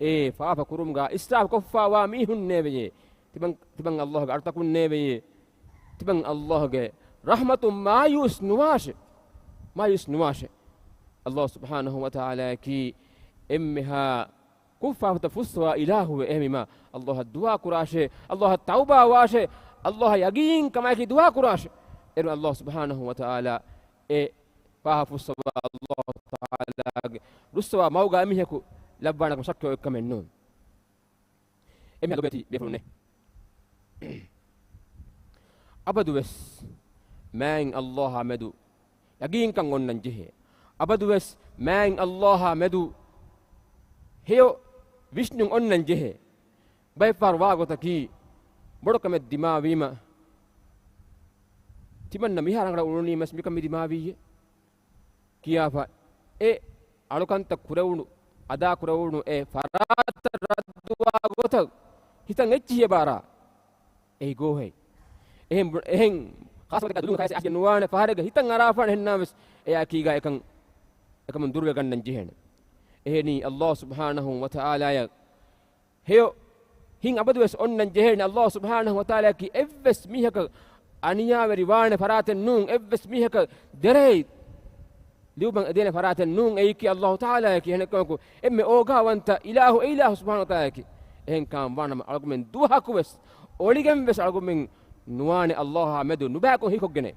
އޭ ފާފަ ކުރުމުގަ އިސްރާފު ކޮށްފާވާ މީހުންނޭވެޔޭ. ތިމަން، ތިމަން ﷲ ގެ އަޅުތަކުންނޭވެޔޭ. ތިމަން ﷲ ގެ ރަޙްމަތުން މާޔޫސް ނުވާށޭ. މާޔޫސް ނުވާށޭ. ﷲ ސުބްޙާނަހޫ ވަތަޢާލާއަކީ އެންމެހާ ކުށްފާފަތައް ފުއްސަވާ އިލާހުވެ. އެހެންވީމާ، ﷲ އަށް ދުޢާ ކުރާށޭ، ﷲ އަށް ތައުބާވާށޭ، ﷲ އަށް ޔަގީންކަމާއެކީ ދުޢާ ކުރާށޭ. އޭރު ﷲ ސުބްޙާނަހޫ ވަތަޢާލާ އެ ފާފަ ފުއްސަވާ ﷲ ތަޢާލާގެ ރުއްސަވާ މަގުގަ އެމީހަކު ލައްވާނެ ކަމަށް ޝައްކެއް އޮތް ކަމެއް ނޫން. އެމީހާ ލޮބުވެތި ބޭފުޅުންނޭ. އަބަދުވެސް މާތް ﷲ އާ މެދު ޔަގީންކަން އޮންނަން ޖެހޭ. އަބަދުވެސް މާތް ﷲ އާ މެދު ހެޔޮ ވިސްނުން އޮންނަން ޖެހޭ. ބައެއްފަހަރު ވާގޮތަކީ ބޮޑު ކަމެއް ދިމާވީމަ، ތިމަންނަ މިހާރު ރަނގަޅަށް އުޅުނީމަސް މިކަން މި ދިމާވީއޭ ކިޔާފަ، އެ އަޅުކަންތައް ކުރެވުނު، އަދާ ކުރެވުނު އެ ފަރާތަށް ރައްދުވާ ގޮތަށް ހިތަށް އެއްޗިހި އެބާރާ. އެއީ ގޯހެއް. އެހެން، އެހެން ޚާއްޞަ ގޮތެއްގަ ދުލުން ކައިސް އައިސްގެން ނުވާނެ، ފަހަރެއްގަ ހިތަށް އަރާފާނެ ހެންނާވެސް އެއާއެކީގަ އެކަން، އެކަމުން ދުރުވެގަންނަން ޖެހޭނެ. އެހެނީ ﷲ ސުބްޙާނަހޫ ވަތަޢާލާއަށް ހެޔޮ ހިތް އަބަދުވެސް އޮންނަން ޖެހޭނެ. ﷲ ސުބްޙާނަހޫ ވަތަޢާލާއަކީ އެއްވެސް މީހަކަށް އަނިޔާވެރި ވާނެ ފަރާތެއް ނޫން، އެއްވެސް މީހަކަށް ދެރައެއް ލިބުމަށް އެދޭނެ ފަރާތެއް ނޫން. އެއީކީ ﷲ ތަޢާލާއަކީ. އެހެނެއްކަމަކު އެންމެ އޯގާވަންތަ އިލާހު އެ އިލާހު ސުބްޙާނަހޫ ވަތަޢާލާއަކީ. އެހެންކަމަށް ވާނަމަ އަޅުގަމެން ދުވަހަކުވެސް އޮޅިގެންވެސް އަޅުގަމެން ނުވާނެ ﷲ އާ މެދު ނުބައިކޮށް ހީކޮށްގެން.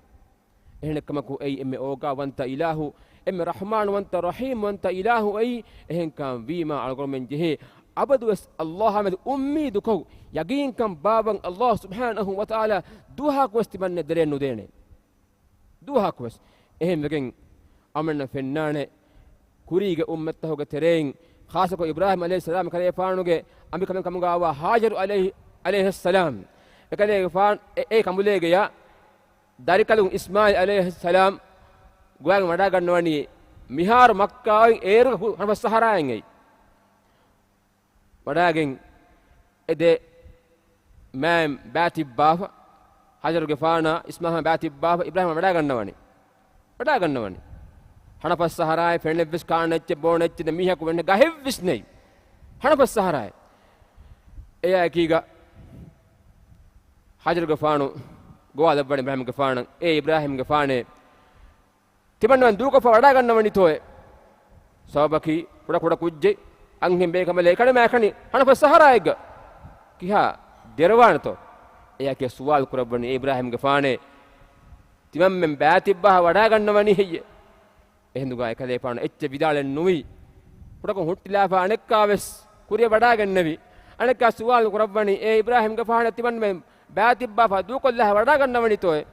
އެހެނެއްކަމަކު އެއީ އެންމެ އޯގާވަންތަ އިލާހު، އެންމެ ރަޙްމާންވަންތަ ރަޙީމްވަންތަ އިލާހު އެއީ. އެހެންކަން ވީމާ އަޅުގަނޑުމެން ޖެހޭ އަބަދުވެސް އައްލާހާމެދު އުއްމީދުކޮށް، ޔަގީންކަން ބާއްވަން އައްލާހު ސުބްޙާނަހު ވަތަޢާލާ ދުވަހަކުވެސް ތިމަންނަ ދެރައެއް ނުދޭނެ. ދުވަހަކުވެސް. އެހެންވެގެން އަމަންނަ ފެންނާނެ ކުރީގެ އުއްމަތްތަކުގެ ތެރެއިން، ޚާއްޞަކޮށް އިބްރާހީމް ޢަލައިހިއްސަލާމް ކަލޭފާނުގެ އަނބިކަމެއް ކަމުގައިވާ ހާޖަރު ޢަލައިހި، ޢަލައިހައްސަލާމް އެކަލޭގެފާން އެ، އެ ކަނބުލޭގެޔަށް ދަރިކަލުން އިސްމާޢީލް ޢަލައިހިއްސަލާމް ގޮވައިގެން ވަޑައިގަންނަވަނީ މިހާރު މައްކާއިން އޭރު ހަނަފަސް ސަހަރާއިން އެއީ. ވަޑައިގެން އެ ދެ މާތް ބައިތިއްބާފަ، ހަޖަރުގެފާނާ އިސްމާޢީލް ބައިތިއްބާފަ އިބްރާހީމް ވަޑައިގަންނަވަނީ. ވަޑައިގަންނަވަނީ. ހަނަފަސް ސަހަރާއިން ފެންނަ އެއްވެސް ކާން އެއްޗެއް ބޯން އެއްޗެއް ނެތް، މީހަކު ވެންނަ ގަހެއްވެސް ނެތް. ހަނަފަސް ސަހަރާއިން. އެއާ އެކީގަ ހަޖަރުގެފާނު ގޮވާލައްވަނީ އިބްރާހީމްގެފާނަށް، އޭ އިބްރާހީމްގެފާނޭ، ތިމަންނަމެން ދޫކޮށްފަ ވަޑައިގަންނަވަނީތޯއޭ؟ ސަބަބަކީ ކުޑަކުޑަ ކުއްޖެއް، އަންހެން ބޭކަނބަލެއް އެކަނި މާ އެކަނި ހަނަފަސް ސަހަރާއެއްގަ. ކިހާ ދެރަވާނެތޯ؟ އެޔާ ކިޔާ ސުވާލު ކުރައްވަނީ އޭ އިބްރާހީމްގެފާނޭ، ތިމަންމެން ބައިތިއްބާފަ ވަޑައިގަންނަވަނީ ހެއްޔޭ؟ އެހިނދުގަ އެކަލޭފާނު އެއްޗެއް ވިދާޅެއް ނުވި. ކުޑަކޮށް ހުއްޓިލާފަ އަނެއްކާވެސް ކުރިއަށް ވަޑައިގެންނެވި. އަނެއްކާ ސުވާލު ކުރައްވަނީ އޭ އިބްރާހީމްގެފާނޭ، ތިމަންމެން ބައިތިއްބާފަ ދޫކޮށްލާފަ ވަޑައިގަންނަވަނީތޯއޭ؟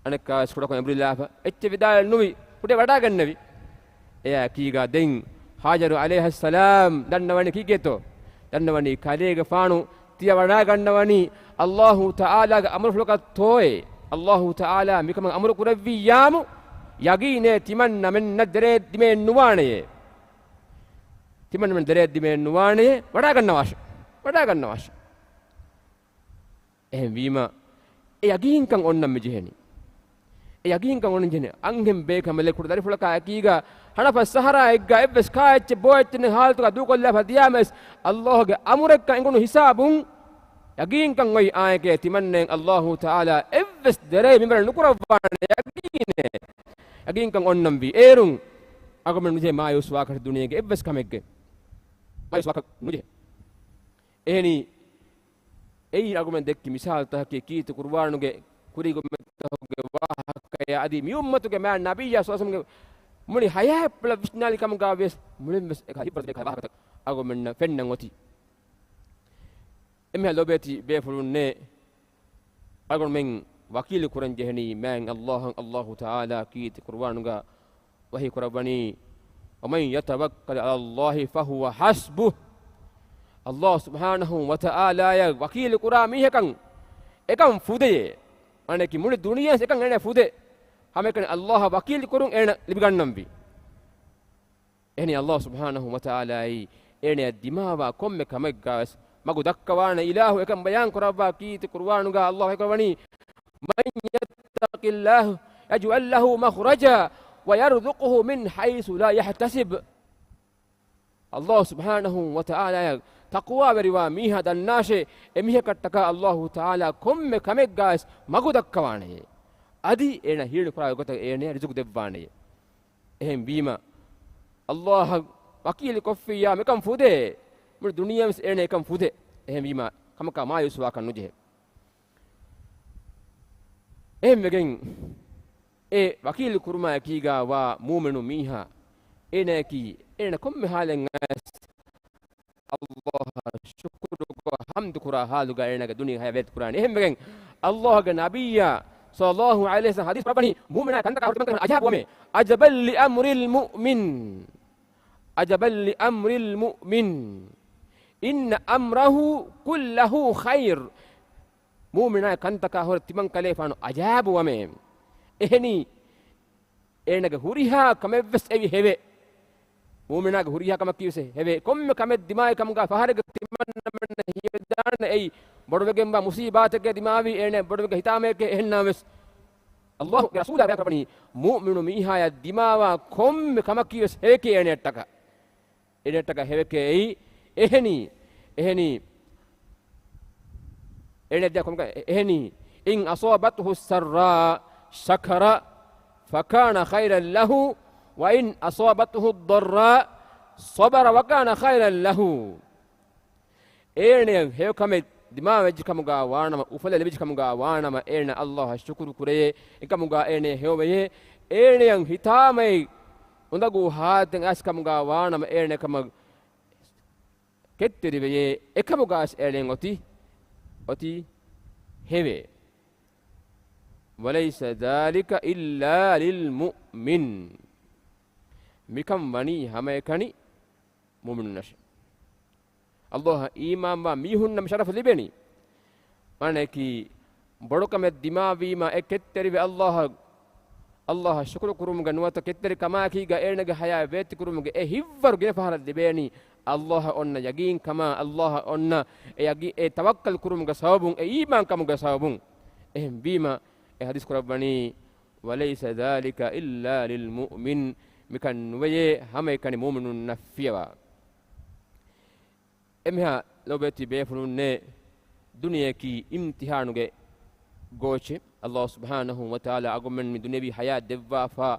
އަނެއްކާވެސް ކުޑަކޮށް އެނބުރިލާފަ އެއްޗެއް ވިދާޅެއް ނުވި، ކުޑަ ވަޑައިގެންނެވި. އެއާ އެކީގަ ދެން ހާޖަރު ޢަލައިހައްސަލާމް ދަންނަވަނީ ކީކޭތޯ؟ ދަންނަވަނީ ކަލޭގެފާނު ތިޔަ ވަޑައިގަންނަވަނީ އައްލާހު ތަޢާލާގެ އަމުރުފުޅަކަށްތޯއޭ؟ އައްލާހު ތަޢާލާ މިކަމަށް އަމުރު ކުރެއްވިއްޔާމު، ޔަގީނޭ ތިމަންނަމެންނަށް ދެރައެއް ދިމައެއް ނުވާނެޔޭ. ތިމަންނަމެން ދެރައެއް ދިމައެއް ނުވާނެޔޭ. ވަޑައިގަންނަވާށޭ. ވަޑައިގަންނަވާށޭ. އެހެންވީމަ، އެ ޔަގީންކަން އޮންނަން މި ޖެހެނީ. އެ ޔަގީންކަން އޮންނަން ޖެހެނީ. އަންހެން ބޭކަނބަލެއް ކުޑަ ދަރިފުޅަކާ އެކީގަ، ހަނަފަސް ސަހަރާއެއްގަ އެއްވެސް ކާ އެއްޗެއް ބޯ އެއްޗެއް ނެތް ހާލަތުގަ ދޫކޮށްލާފަ ދިޔާމަވެސް، އައްލާހުގެ އަމުރެއްކަން އެނގުނު ހިސާބުން، ޔަގީންކަން އޮތް އާއެކޭ ތިމަންނައިން އައްލާހު ތަޢާލާ އެއްވެސް ދެރައެއް މިންވަރަށް ނުކުރައްވާނެ ޔަގީނޭ. ޔަގީންކަން އޮންނަންވީ. އޭރުން އަޅުގަނޑުމެން ނުޖެހޭ މާޔޫސްވާކަށް ދުނިޔޭގެ އެއްވެސް ކަމެއްގެ. މާޔޫސްވާކަށް ނުޖެހޭ. އެހެނީ، އެއީ އަޅުގަނޑުމެން ދެއްކި މިސާލުތަކަކީ ކީރިތި ޤުރުއާނުގެ ކުރީގެ އުއްމަތްތަކުގެ ވާހަކަޔާ އަދި މި އުއްމަތުގެ މާތް ނަބިއްޔާ ޞައްލަﷲު ޢަލައިހި ވަސައްލަމްގެ މުޅި ޙަޔާތްޕުޅަށް ވިސްނާލި ކަމުގަ ވިޔަސް މުޅިން ވެސް އެކަ ހިތްވަރު ދެކަ ވާހަކަތައް އަޅުގަނޑުމެންނަށް ފެންނަން އޮތީ. އެންމެހާ ލޯބިވެތި ބޭފުޅުންނޭ، އަޅުގަނޑުމެން ވަކީލު ކުރަން ޖެހެނީ މާތް އައްލާހަށް. އައްލާހު ތަޢާލާ ކީރިތި ޤުރުއާނުގަ ވަޙީ ކުރައްވަނީ، "وَمَن يَتَوَكَّلْ عَلَى اللَّهِ فَهُوَ حَسْبُهُ." އައްލާހު ސުބްޙާނަހު ވަތަޢާލާއަށް ވަކީލު ކުރާ މީހަކަށް އެކަން ފުދެޔޭ. މާނައަކީ މުޅި ދުނިޔެވެސް އެކަން އޭނަ ފުދޭ. ހަމައެކަނި އައްލާހަށް ވަކީލު ކުރުން އޭނަ ލިބިގަންނަންވީ. އެހެނީ އައްލާހު ސުބްޙާނަހު ވަތަޢާލާއީ އޭނަޔަށް ދިމާވާ ކޮންމެ ކަމެއްގަވެސް މަގު ދައްކަވާނެ އިލާހު. އެކަން ބަޔާން ކުރައްވާ ކީރިތި ޤުރުއާނުގަ އައްލާހު ވަޙީ ކުރައްވަނީ، "مَن يَتَّقِ اللَّهَ يَجْعَل لَّهُ مَخْرَجًا وَيَرْزُقْهُ مِنْ حَيْثُ لَا يَحْتَسِبُ." އައްލާހު ސުބްޙާނަހު ވަތަޢާލާއަށް ތަޤްވާވެރިވާ މީހާ ދަންނާށޭ، އެމީހަކަށްޓަކާ އައްލާހު ތަޢާލާ ކޮންމެ ކަމެއްގަވެސް މަގު ދައްކަވާނެޔޭ. އަދި އޭނަ ހީނު ކުރާ ގޮތަށް އޭނަޔަށް ރިޒުޤު ދެއްވާނެޔޭ. އެހެންވީމަ، އައްލާހަށް ވަކީލު ކޮށްފިއްޔާ މިކަން ފުދޭ، މުޅި ދުނިޔެވެސް އޭނަ އެކަން ފުދޭ. އެހެންވީމަ، ކަމަކާ މާޔޫސްވާކަށް ނުޖެހޭ. އެހެންވެގެން، އެ ވަކީލު ކުރުމާ އެކީގާ ވާ މުއުމިނު މީހާ، އޭނައަކީ، އޭނަ ކޮންމެ ހާލެއް އަޔަސް އައްލާހަށް ޝުކުރުކޮށް ޙަމްދު ކުރާ ޙާލުގަ އޭނަގެ ދުނިޔެ ޙަޔާތް ވެއްދި ކުރާނެ. އެހެންވެގެން އައްލާހުގެ ނަބިއްޔާ ޞައްލަﷲު ޢަލައިހި ވަސައްލަމަ ޙަދީޘް ކުރައްވަނީ މުއުމިނާ ކަންތަކާ ހުރި ތިމަން ކަމަށް ޢަޖަބު ވަމޭ. "عجبا لأمر المؤمن، عجبا لأمر المؤمن، إن أمره كله خير." މުއުމިނާ ކަންތަކާ ހުރި ތިމަން ކަލޭފާނު ޢަޖަބު ވަމޭ. އެހެނީ އޭނަގެ ހުރިހާ ކަމެއްވެސް އެއީ ހެވޭ. މުއުމިނާގެ ހުރިހާ ކަމަކީވެސް ހެވޭ. ކޮންމެ ކަމެއް ދިމާވި ކަމުގަ ފަހަރެއްގަ ތިމަންނަމެންނަށް ހީވެދާނެ އެއީ ބޮޑުވެގެންވާ މުޞީބާތެއްގެ ދިމާވީ އޭނަ ބޮޑުވެގެން ހިތާމައެކޭ. އެހެންނާވެސް އައްލާހުގެ ރަސޫލާ ބަޔާން ކުރައްވަނީ މުއުމިނު މީހާޔަށް ދިމާވާ ކޮންމެ ކަމަކީވެސް ހެވެކޭ އޭނައަށްޓަކާ. އޭނައަށްޓަކާ ހެވެކޭ އެއީ. އެހެނީ، އެހެނީ، އޭނަ ދިޔަ ކޮންކަ-، އެ-، އެހެނީ، "إن أصابته سراء شكر فكان خيرا له، وإن أصابته ضراء صبر فكان خيرا له." އޭނަޔަށް ހެޔޮ ކަމެއް ދިމާވެއްޖެ ކަމުގަ ވާނަމަ، އުފަލެއް ލިބިއްޖެ ކަމުގަ ވާނަމަ، އޭނަ ﷲ އަށް ޝުކުރު ކުރެޔޭ، އެކަމުގަ އޭނަ ހެޔޮވެޔޭ، އޭނަޔަށް ހިތާމައި އުނދަގޫ ހާލަތެއް އައިސް ކަމުގަ ވާނަމަ، އޭނަ ކަމަށް ކެތްތެރިވެޔޭ، އެކަމުގަ އައިސް އޭނަ އޮތީ، އޮތީ ހެވޭ. ވަލައިސަ ޛާލިކަ އިއްލާ ލިލް މުއުމިން. މިކަން ވަނީ ހަމައެކަނި މުއުމިނުންނަށެ. ﷲ އަށް އީމާންވާ މީހުންނަށް މި ޝަރަފު ލިބެނީ. މާނައަކީ، ބޮޑުކަމެއް ދިމާވީމަ އެ ކެތްތެރިވެ ﷲ އަށް، ﷲ އަށް ޝުކުރު ކުރުމުގެ ނުވަތަ ކެތްތެރިކަމާއެކީގަ އޭނަގެ ހަޔާތް ވޭތިކުރުމުގެ އެ ހިތްވަރު ގިނަ ފަހަރަށް ލިބޭނީ، ﷲ އަށް އޮންނަ ޔަގީންކަމާ، ﷲ އަށް އޮންނަ އެ ޔަގީ-، އެ ތަވައްކަލް ކުރުމުގެ ސަބަބުން، އެ އީމާންކަމުގެ ސަބަބުން. އެހެންވީމަ، އެ ޙަދީޘް ކުރައްވަނީ، ވަލައިސަ ޛާލިކަ އިއްލާ ލިލް މުއުމިން، މިކަން ނުވެޔޭ ހަމައެކަނި މުއުމިނުންނަށްފިޔަވާ. އެމެހާ ލޯބިވެތި ބޭފުޅުންނޭ، ދުނިޔެއަކީ އިމްތިޙާނުގެ ގޯއްޗެއް. ﷲ ސުބްޙާނަހޫ ވަތަޢާލާ އަޅުގަނޑުމެން މި ދުނިޔަވީ ޙަޔާތް ދެއްވާފަ،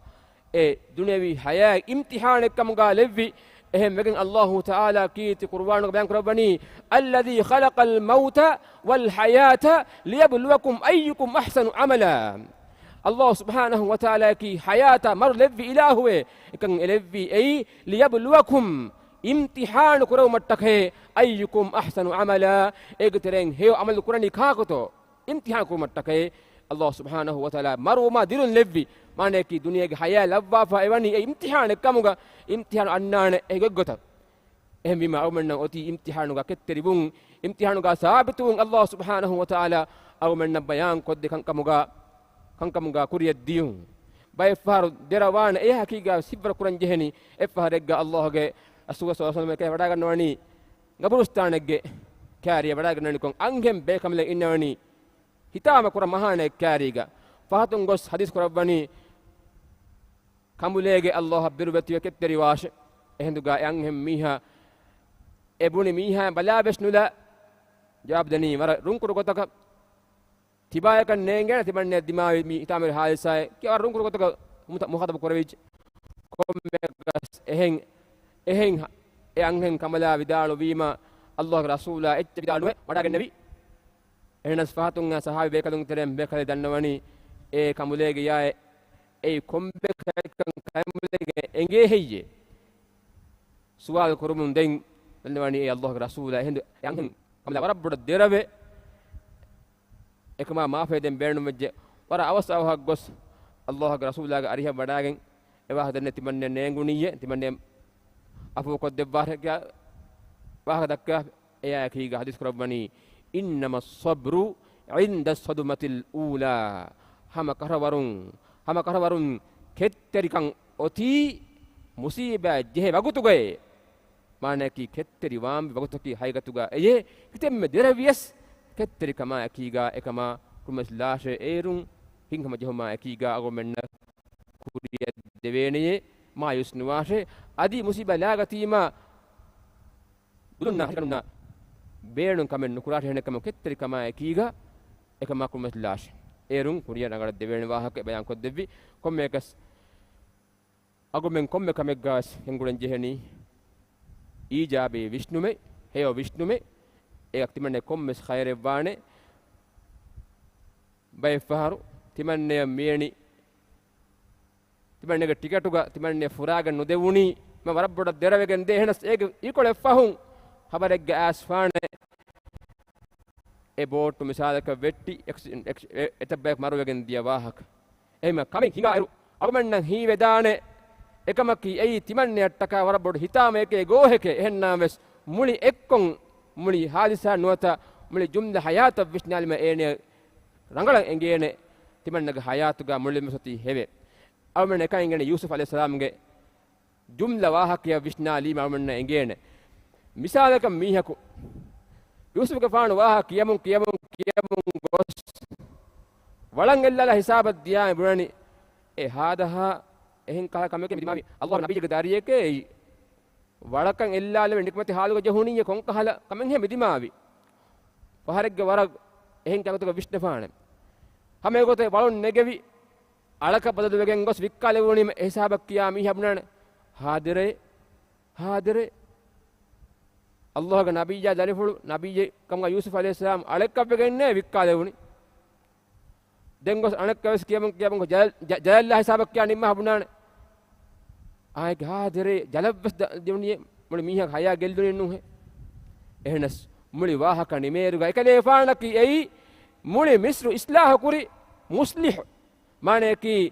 އެ ދުނިޔަވީ ޙަޔާތް އިމްތިޙާނެއް ކަމުގަ ލެއްވި. އެހެން ވެގެން ﷲ ތަޢާލާ ކީރިތި ޤުރުއާނުގަ ބަޔާން ކުރައްވަނީ، الذي خلق الموت والحياة ليبلوكم أيكم أحسن عملا. ﷲ ސުބްޙާނަހޫ ވަތަޢާލާއަކީ ޙަޔާތާ މަރު ލެއްވި އިލާހުވެ، އެކަން އެ ލެއްވީ އެއީ، ليبلوكم، އިމްތިޙާނު ކުރެވުމަށްޓަކައި، أيكم أحسن عملا، އޭގެ ތެރެއިން ހެޔޮ ޢަމަލު ކުރަނީ ކާކުތޯ؟ އިމްތިޙާނު ކުރުމަށްޓަކައި، ﷲ ސުބްޙާނަހޫ ވަތަޢާލާ މަރުވުމާ ދިރުން ލެއްވި. މާނައަކީ، ދުނިޔޭގެ ޙަޔާތް ލައްވާފަ އެވަނީ އެ އިމްތިޙާނެއް ކަމުގަ، އިމްތިޙާނު އަންނާނެ އެ ގޮތްގޮތަށް. އެހެންވީމަ، އަޅުމެންނަށް އޮތީ އިމްތިޙާނުގަ ކެތްތެރިވުން، އިމްތިޙާނުގަ ސާބިތުވުން. ﷲ ސުބްޙާނަހޫ ވަތަޢާލާ އަޅުމެންނަށް ބަޔާން ކޮށްދޭ ކަންކަމުގަ، ކަންކަމުގަ ކުރިޔަށް ދިޔުން. ބައެއްފަހަރު ދެރަވާނެ، އެ ހަޤީގަ ސިއްވަރު ކުރަން ޖެހެނީ. އެއްފަހަރެއްގަ ﷲ ގެ ރަސޫލާ ޞައްލަﷲ ޢަލައިހި ވަސައްލަމަ ވަޑައިގަންނަވަނީ ގަބުރުސްތާނެއްގެ ކާރިއަށް ވަޑައިގަންނަވަނީ ކޮން އަންހެން ބޭކަނބަލެއް އިންނަވަނީ ހިތާމަ ކުރަން މަހާނައެއް ކާރީގަ. ފަހަތުން ގޮސް ޙަދީޘް ކުރައްވަނީ ކަނބުލޭގެ ﷲ އަށް ބިރުވެތިވެ ކެތްތެރިވާށެ. އެހިނދުގަ އެ އަންހެން މީހާ އެ ބުނި މީހާ ބަލާވެސް ނުލާ ޖަވާބު ދެނީ ވަރަށް ރުންކުރު ގޮތަކަށް. ތިބާޔަކަށް ނޭނގޭނެ ތިމަންނެ ދިމާވި މި ހިތާމަވެރި ޙާދިސާއެއް ކިޔާ ވަރަށް ރުންކުރު ގޮތަކަށް މުތަ-، މުޚާޠަބު ކުރެވިއްޖެ. ކޮންމެއަކަސް އެހެން، އެހެން އެ އަންހެން ކަނބަލާ ވިދާޅުވީމަ، ﷲ ގެ ރަސޫލާ އެއްޗެއް ވިދާޅުވެ ވަޑައިގެންނެވި. އެހެނަސް ފަހަތުން އާ ޞަޙާބީ ބޭކަލުން ތެރެއިން ބޭކަލެއް ދަންނަވަނީ، އޭ ކަނބުލޭގެޔާ އެ، އެއީ ކޮންބޭކަލެއްކަން ކަނބުލޭގެ އެނގޭ ހެއްޔޭ؟ ސުވާލު ކުރުމުން ދެން ދަންނަވަނީ އޭ ﷲ ގެ ރަސޫލާ، އެހިނދު އެ އަންހެން ކަނބުލާ ވަރަށް ބޮޑަށް ދެރަވޭ. އެކަމާ މާފަހެ ދެން ބޭނުންވެއްޖެ. ވަރަށް އަވަސް އަވަހަށް ގޮސް ﷲ ގެ ރަސޫލާގެ އަރިހަށް ވަޑައިގެން އެ ވާހަކަ ދެންނެވި ތިމަންނެ ނޭނގުނީއޭ، ތިމަންނެ ޢަފޫ ކޮށްދެއްވާށޭ ކިޔާ ވާހަކަ ދައްކާ. އެއާއެކީގަ ޙަދީޘް ކުރައްވަނީ، إنما الصبر عند الصدمة الأولى. ހަމަ ކަށަވަރުން، ހަމަ ކަށަވަރުން ކެތްތެރިކަން އޮތީ މުޞީބާތް ޖެހޭ ވަގުތުގައޭ. މާނައަކީ ކެތްތެރިވާންވީ ވަގުތަކީ ހަގީގަތުގަ އެޔޭ، ކިތަންމެ ދެރަވިޔަސް ކެތްތެރިކަމާއެކީގަ އެކަމާ ކުރުމަސްލާށޭ. އޭރުން ހިތްހަމަޖެހުމާ އެކީގަ އަޅުގަނޑުމެންނަށް ކުރިއަށް ދެވޭނެޔޭ، މާޔޫސް ނުވާށޭ. އަދި މުޞީބާ ލާގަތީމާ ބުދުންނާ ހަށިގަނޑުންނާ ބޭނުން ކަމެއް ނުކުރާށޭ. އެހެނެއްކަމުން ކެތްތެރިކަމާއެކީގަ އެކަމާ ކުރުމަސްލާށޭ. އޭރުން ކުރިއަށް ރަނގަޅަށް ދެވޭނެ ވާހަކަ ބަޔާން ކޮށްދެއްވި. ކޮންމެއަކަސް އަގުމެން ކޮންމެ ކަމެއްގަވެސް ގެންގުޅެން ޖެހެނީ އީޖާބީ ވިސްނުމެއް، ހެޔޮ ވިސްނުމެއް. އޭގަ ތިމަންނަ ކޮންމެސް ޚައިރެއްވާނެ. ބައެއްފަހަރު ތިމަންނަޔަށް މިއެނި، ތިމަންނަގެ ޓިކެޓުގަ ތިމަންނަ ފުރާގެން ނުދެވުނީ، މަ ވަރަށް ބޮޑަށް ދެރަވެގެން ދޭ. އެހެނަސް އޭގެ އިކޮޅެއް ފަހުން ޚަބަރެއްގަ އައިސްފާނެ. އެ ބޯޓު މިސާލަކަށް ވެއްޓި އެކްސި-، އެކްސި-، އެ-، އެތައް ބަޔަކު މަރުވެގެން ދިޔަ ވާހަކަ. އެހެންމަ ކަމެއް ހިނގާއިރު، އަޅުމެންނަށް ހީވެދާނެ އެކަމަކީ އެއީ ތިމަންނަޔަށްޓަކާ ވަރަށް ބޮޑު ހިތާމައެކޭ، ގޯހެކޭ. އެހެންނާވެސް މުޅި އެއްކޮށް، މުޅި ހާދިސާ ނުވަތަ މުޅި ޖުމްލަ ހަޔާތަށް ވިސްނާލީމަ އޭނަޔަށް ރަނގަޅަށް އެނގޭނެ ތިމަންނަގެ ހަޔާތުގަ މުޅިން މިސޮތީ ހެވެ. އަޅުމެން އެކަން އެނގޭނެ ޔޫސުފް ޢަލައިހިއްސަލާމްގެ ޖުމްލަ ވާހަކަޔަށް ވިސްނާލީމަ އަޅުމެންނަށް އެނގޭނެ. މިސާލަކަށް މީހަކު ޔޫސުފްގެފާނު ވާހަކަ ކިޔަމުން، ކިޔަމުން، ކިޔަމުން ގޮސް ވަޅަށް އެއްލާލާ ހިސާބަށް ދިޔާ ބުނަނީ، އެ ހާދަހާ އެހެން ކަހަލަ ކަމެކޭ މި ދިމާވީ. ﷲ ގެ ނަބީއެއްގެ ދަރިއެކޭ އެއީ. ވަޅަކަށް އެއްލާލެވި ނިކަމެތި ހާލުގަ ޖެހުނީއޭ ކޮންކަހަލަ ކަމެއްހޭ މި ދިމާވީ. ފަހަރެއްގެ ވަރަށް އެހެން ކަމެއްގޮތަކަށް ވިސްނެފާނެ. ހަމަ އެގޮތަށް ވަޅުން ނެގެވި، އަޅަކަށް ބަދަލުވެގެން ގޮސް ވިއްކާލެވުނީމަ އެ ހިސާބަށް ކިޔާ މީހާ ބުނާނެ، ހާދަރޭ، ހާދަރޭ. ﷲގެ ނަބިއްޔާ ދަރިފުޅު، ނަބިއްޔެއް ކަމުގަ ޔޫސުފް ޢަލައިހިއްސަލާމް އަޅެއްކަށްވެގެންނޭ ވިއްކާލެވުނީ. ދެން ގޮސް އަނެއްކާވެސް ކިޔަމުން ކިޔަމުން ޖަލަ-، ޖަ-، ޖަލަށް ހިސާބަށް ކިޔާ ނިންމާ ބުނާނެ. އާއެކޭ ހާދަރޭ ޖަލަށްވެސް ދަ-، ދެވުނީ މުޅި މީހާގެ ހަޔާ ގެއްލުނީ ނޫހޭ. އެހެނަސް މުޅި ވާހަކަ ނިމޭއިރުގަ އެކަލޭފާނަކީ އެއީ މުޅި މިސްރު އިސްލާހު ކުރި މުސްލިޙު. މާނަޔަކީ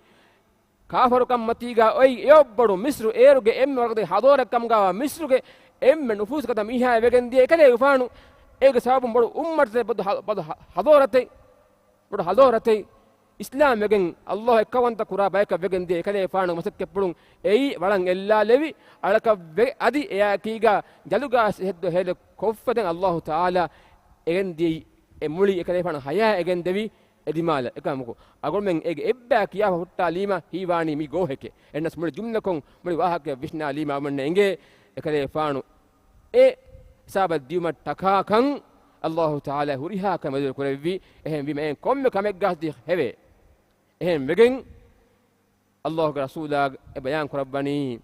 ކާފަރުކަންމަތީގަ އޮތް އެޔޮއްބޮޑު މިސްރު އޭރުގެ އެންމެ ވަރަކަތި ހަޟާރަތް ކަމުގަވާ މިސްރުގެ އެންމެ ނުފޫޒުކަތަ މީހާ ވެގެން ދިޔަ އެކަލޭގެފާނު އޭގެ ސަބަބުން ބޮޑު އުއްމަތެއް ބޮޑު ހަ-، ބޮޑު ހަ-، ހަޟާރަތެއް، ބޮޑު ހަޟާރަތެއް އިސްލާމް ވެގެން ﷲ އެއްކައުވަންތަ ކުރާ ބަޔަކަށް ވެގެން ދިޔަ އެކަލޭގެފާނު މަސައްކަތްޕުޅުން އެއީ ވަޅަށް އެއްލާލެވި އަޅަކަށް ވެ އަދި އެއާއެކީގަ ޖަލުގާ ހެއްދު ހޭލެއް ކޮށްފަދަ ﷲ ތަޢާލާ އެގެން ދިޔައީ އެ މުޅި އެކަލޭގެފާނު ހަޔާ އެގެން ދެވި އެ ދިމާލަށް. އެކަމަކު، އަޅުގަނޑުމެން އޭގެ އެއްބަޔަށް ކިޔާފަ ހުއްޓާލީމަ ހީވާނީ މި ގޯހެކޭ. އެހެނަސް މުޅި ޖުމްލަކޮށް މުޅި ވާހަކަ ވިސްނާލީމަ އަޅުގަނޑުމެންނަށް އެނގޭ އެކަލޭގެފާނު އެ ހިސާބަށް ދިޔުމަށް ޓަކާކަން ﷲ ތަޢާލާ ހުރިހާ ކަމެއް ކުރެއްވި. އެހެންވީމަ އެހެން ކޮންމެ ކަމެއްގަ ހެވޭ. އެހެން ވެގެން ﷲގެ ރަސޫލާ އެ ބަޔާން ކުރައްވަނީ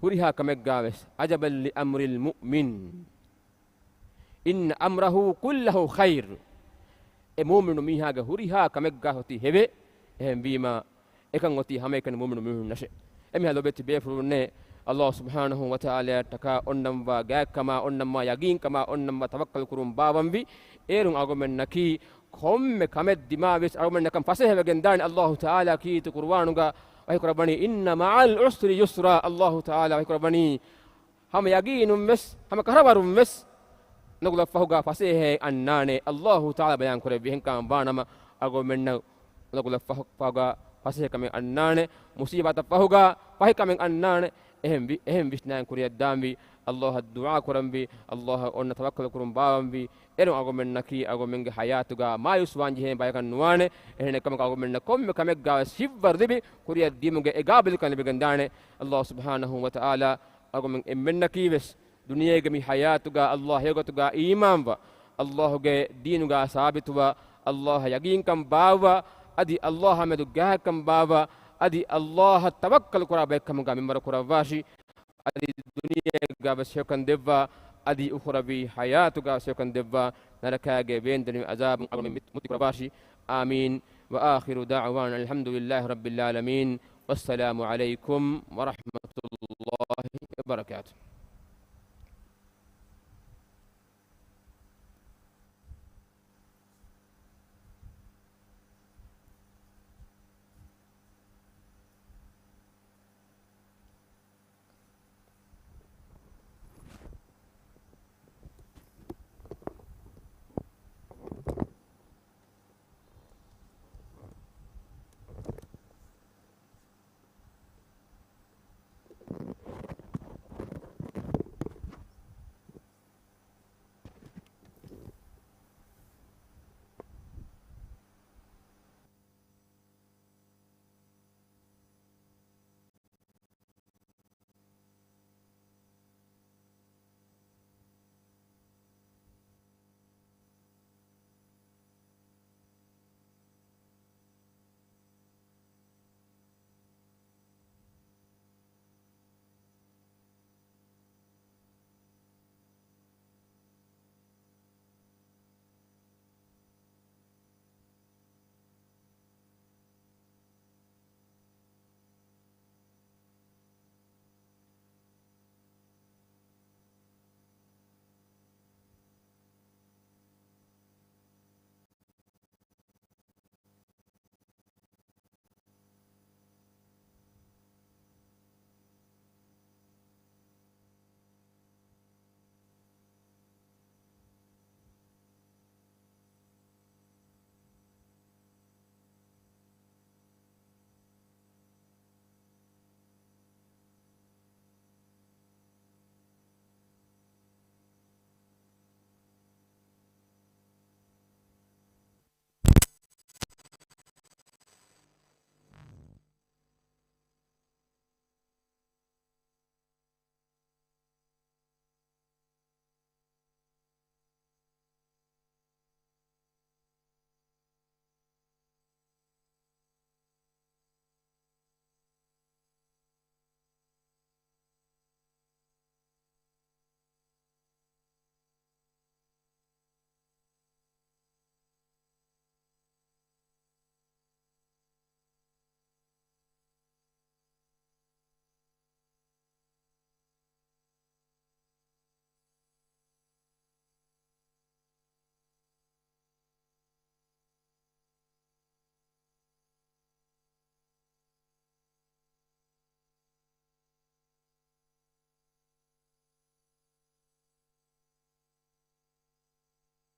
ހުރިހާ ކަމެއްގާވެސް، "عجبا لأمر المؤمن، إن أمره كله خير." އެ މުއުމިނު މީހާގެ ހުރިހާ ކަމެއްގާ އޮތީ ހެވޭ. އެހެންވީމަ، އެކަން އޮތީ ހަމައެކަނި މުއުމިނު މީހުންނަށޭ. އެމީހާ ލޮބެތި ބޭފުޅުންނޭ، ﷲ ސުބްޙާނަހޫ ވަތަޢާލާއަށްޓަކާ އޮންނަންވާ ގާތްކަމާ އޮންނަންވާ ޔަގީންކަމާ އޮންނަންވާ ތަވައްކަލް ކުރުން ބާވަންވީ. އޭރުން އަޅުގަނޑުމެންނަކީ ކޮންމެ ކަމެއް ދިމާވެސް އަޅުގަނޑުމެންނަކަށް ފަސޭހަވެގެން ދާނެ. ﷲ ތަޢާލާ ކީރިތި ޤުރުއާނުގަ ވަޙީކުރައްވަނީ، "إن مع العسر يسرا." ﷲ ތަޢާލާ ވަޙީކުރައްވަނީ، ހަމަ ޔަގީނުންވެސް، ހަމަ ކަށަވަރުންވެސް ނަގުލަށްފަހުގަ ފަސޭހައެއް އަންނާނެ. ﷲ ތަޢާލާ ބަޔާން ކުރެއްވި. އެހެންކަމަށް ވާނަމަ، އަޅުގަނޑުމެންނަށް ނަގުލަށްފަހުގަ ފަސޭހަކަމެއް އަންނާނެ، މުޞީބާތަށްފަހުގަ ފަހިކަމެއް އަންނާނެ. އެހެން ވި-، އެހެން ވިސްނާން ކުރިއަށްދާންވީ، ﷲއަށް ދުޢާ ކުރަންވީ، ﷲއަށް އޮންނަ ތަވައްކަލު ކުރުން ބާވަންވީ. އޭރުން އަޅުގަނޑުމެންނަކީ އަޅުގަނޑުމެންގެ ޙަޔާތުގަ މާޔޫސްވާންޖެހޭ ބަޔަކަށް ނުވާނެ. އެހެނެއްކަމަކު އަޅުގަނޑުމެންނަށް ކޮންމެ ކަމެއްގަވެސް ހިތްވަރު ލިބި ކުރިއަށްދިޔުމުގެ އެ ޤާބިލުކަން ލިބިގެންދާނެ. ﷲ ސުބްޙާނަހޫ ވަތަޢާލާ އަޅުގަނޑުމެން އެންމެންނަކީވެސް ދުނިޔޭގެ މި ޙަޔާތުގަ ﷲ ހެޔޮގޮތުގަ އީމާންވާ، ﷲގެ ދީނުގަ ސާބިތުވާ، ﷲއަށް ޔަގީންކަން ބާއްވާ، އަދި ﷲއާމެދު ގާތްކަން ބާއްވާ، އަދި ﷲއަށް ތަވައްކަލު ކުރާ ބައެއްކަމުގަ މިންވަރު ކުރައްވާށި. އަދި ދުނިޔޭގަވެސް ހެޔޮކަން ދެއްވާ، އަދި އުޚްރަވީ ޙަޔާތުގަވެސް ހެޔޮކަން ދެއްވާ، ނަރަކާގެ ވޭންދެނިވި ޢަޛާބުން އަޅުގަނޑު މި-، މުކްތި ކުރައްވާށި. އާމީން. وآخر دعوانا أن الحمد لله رب العالمين. والسلام عليكم ورحمة الله وبركاته.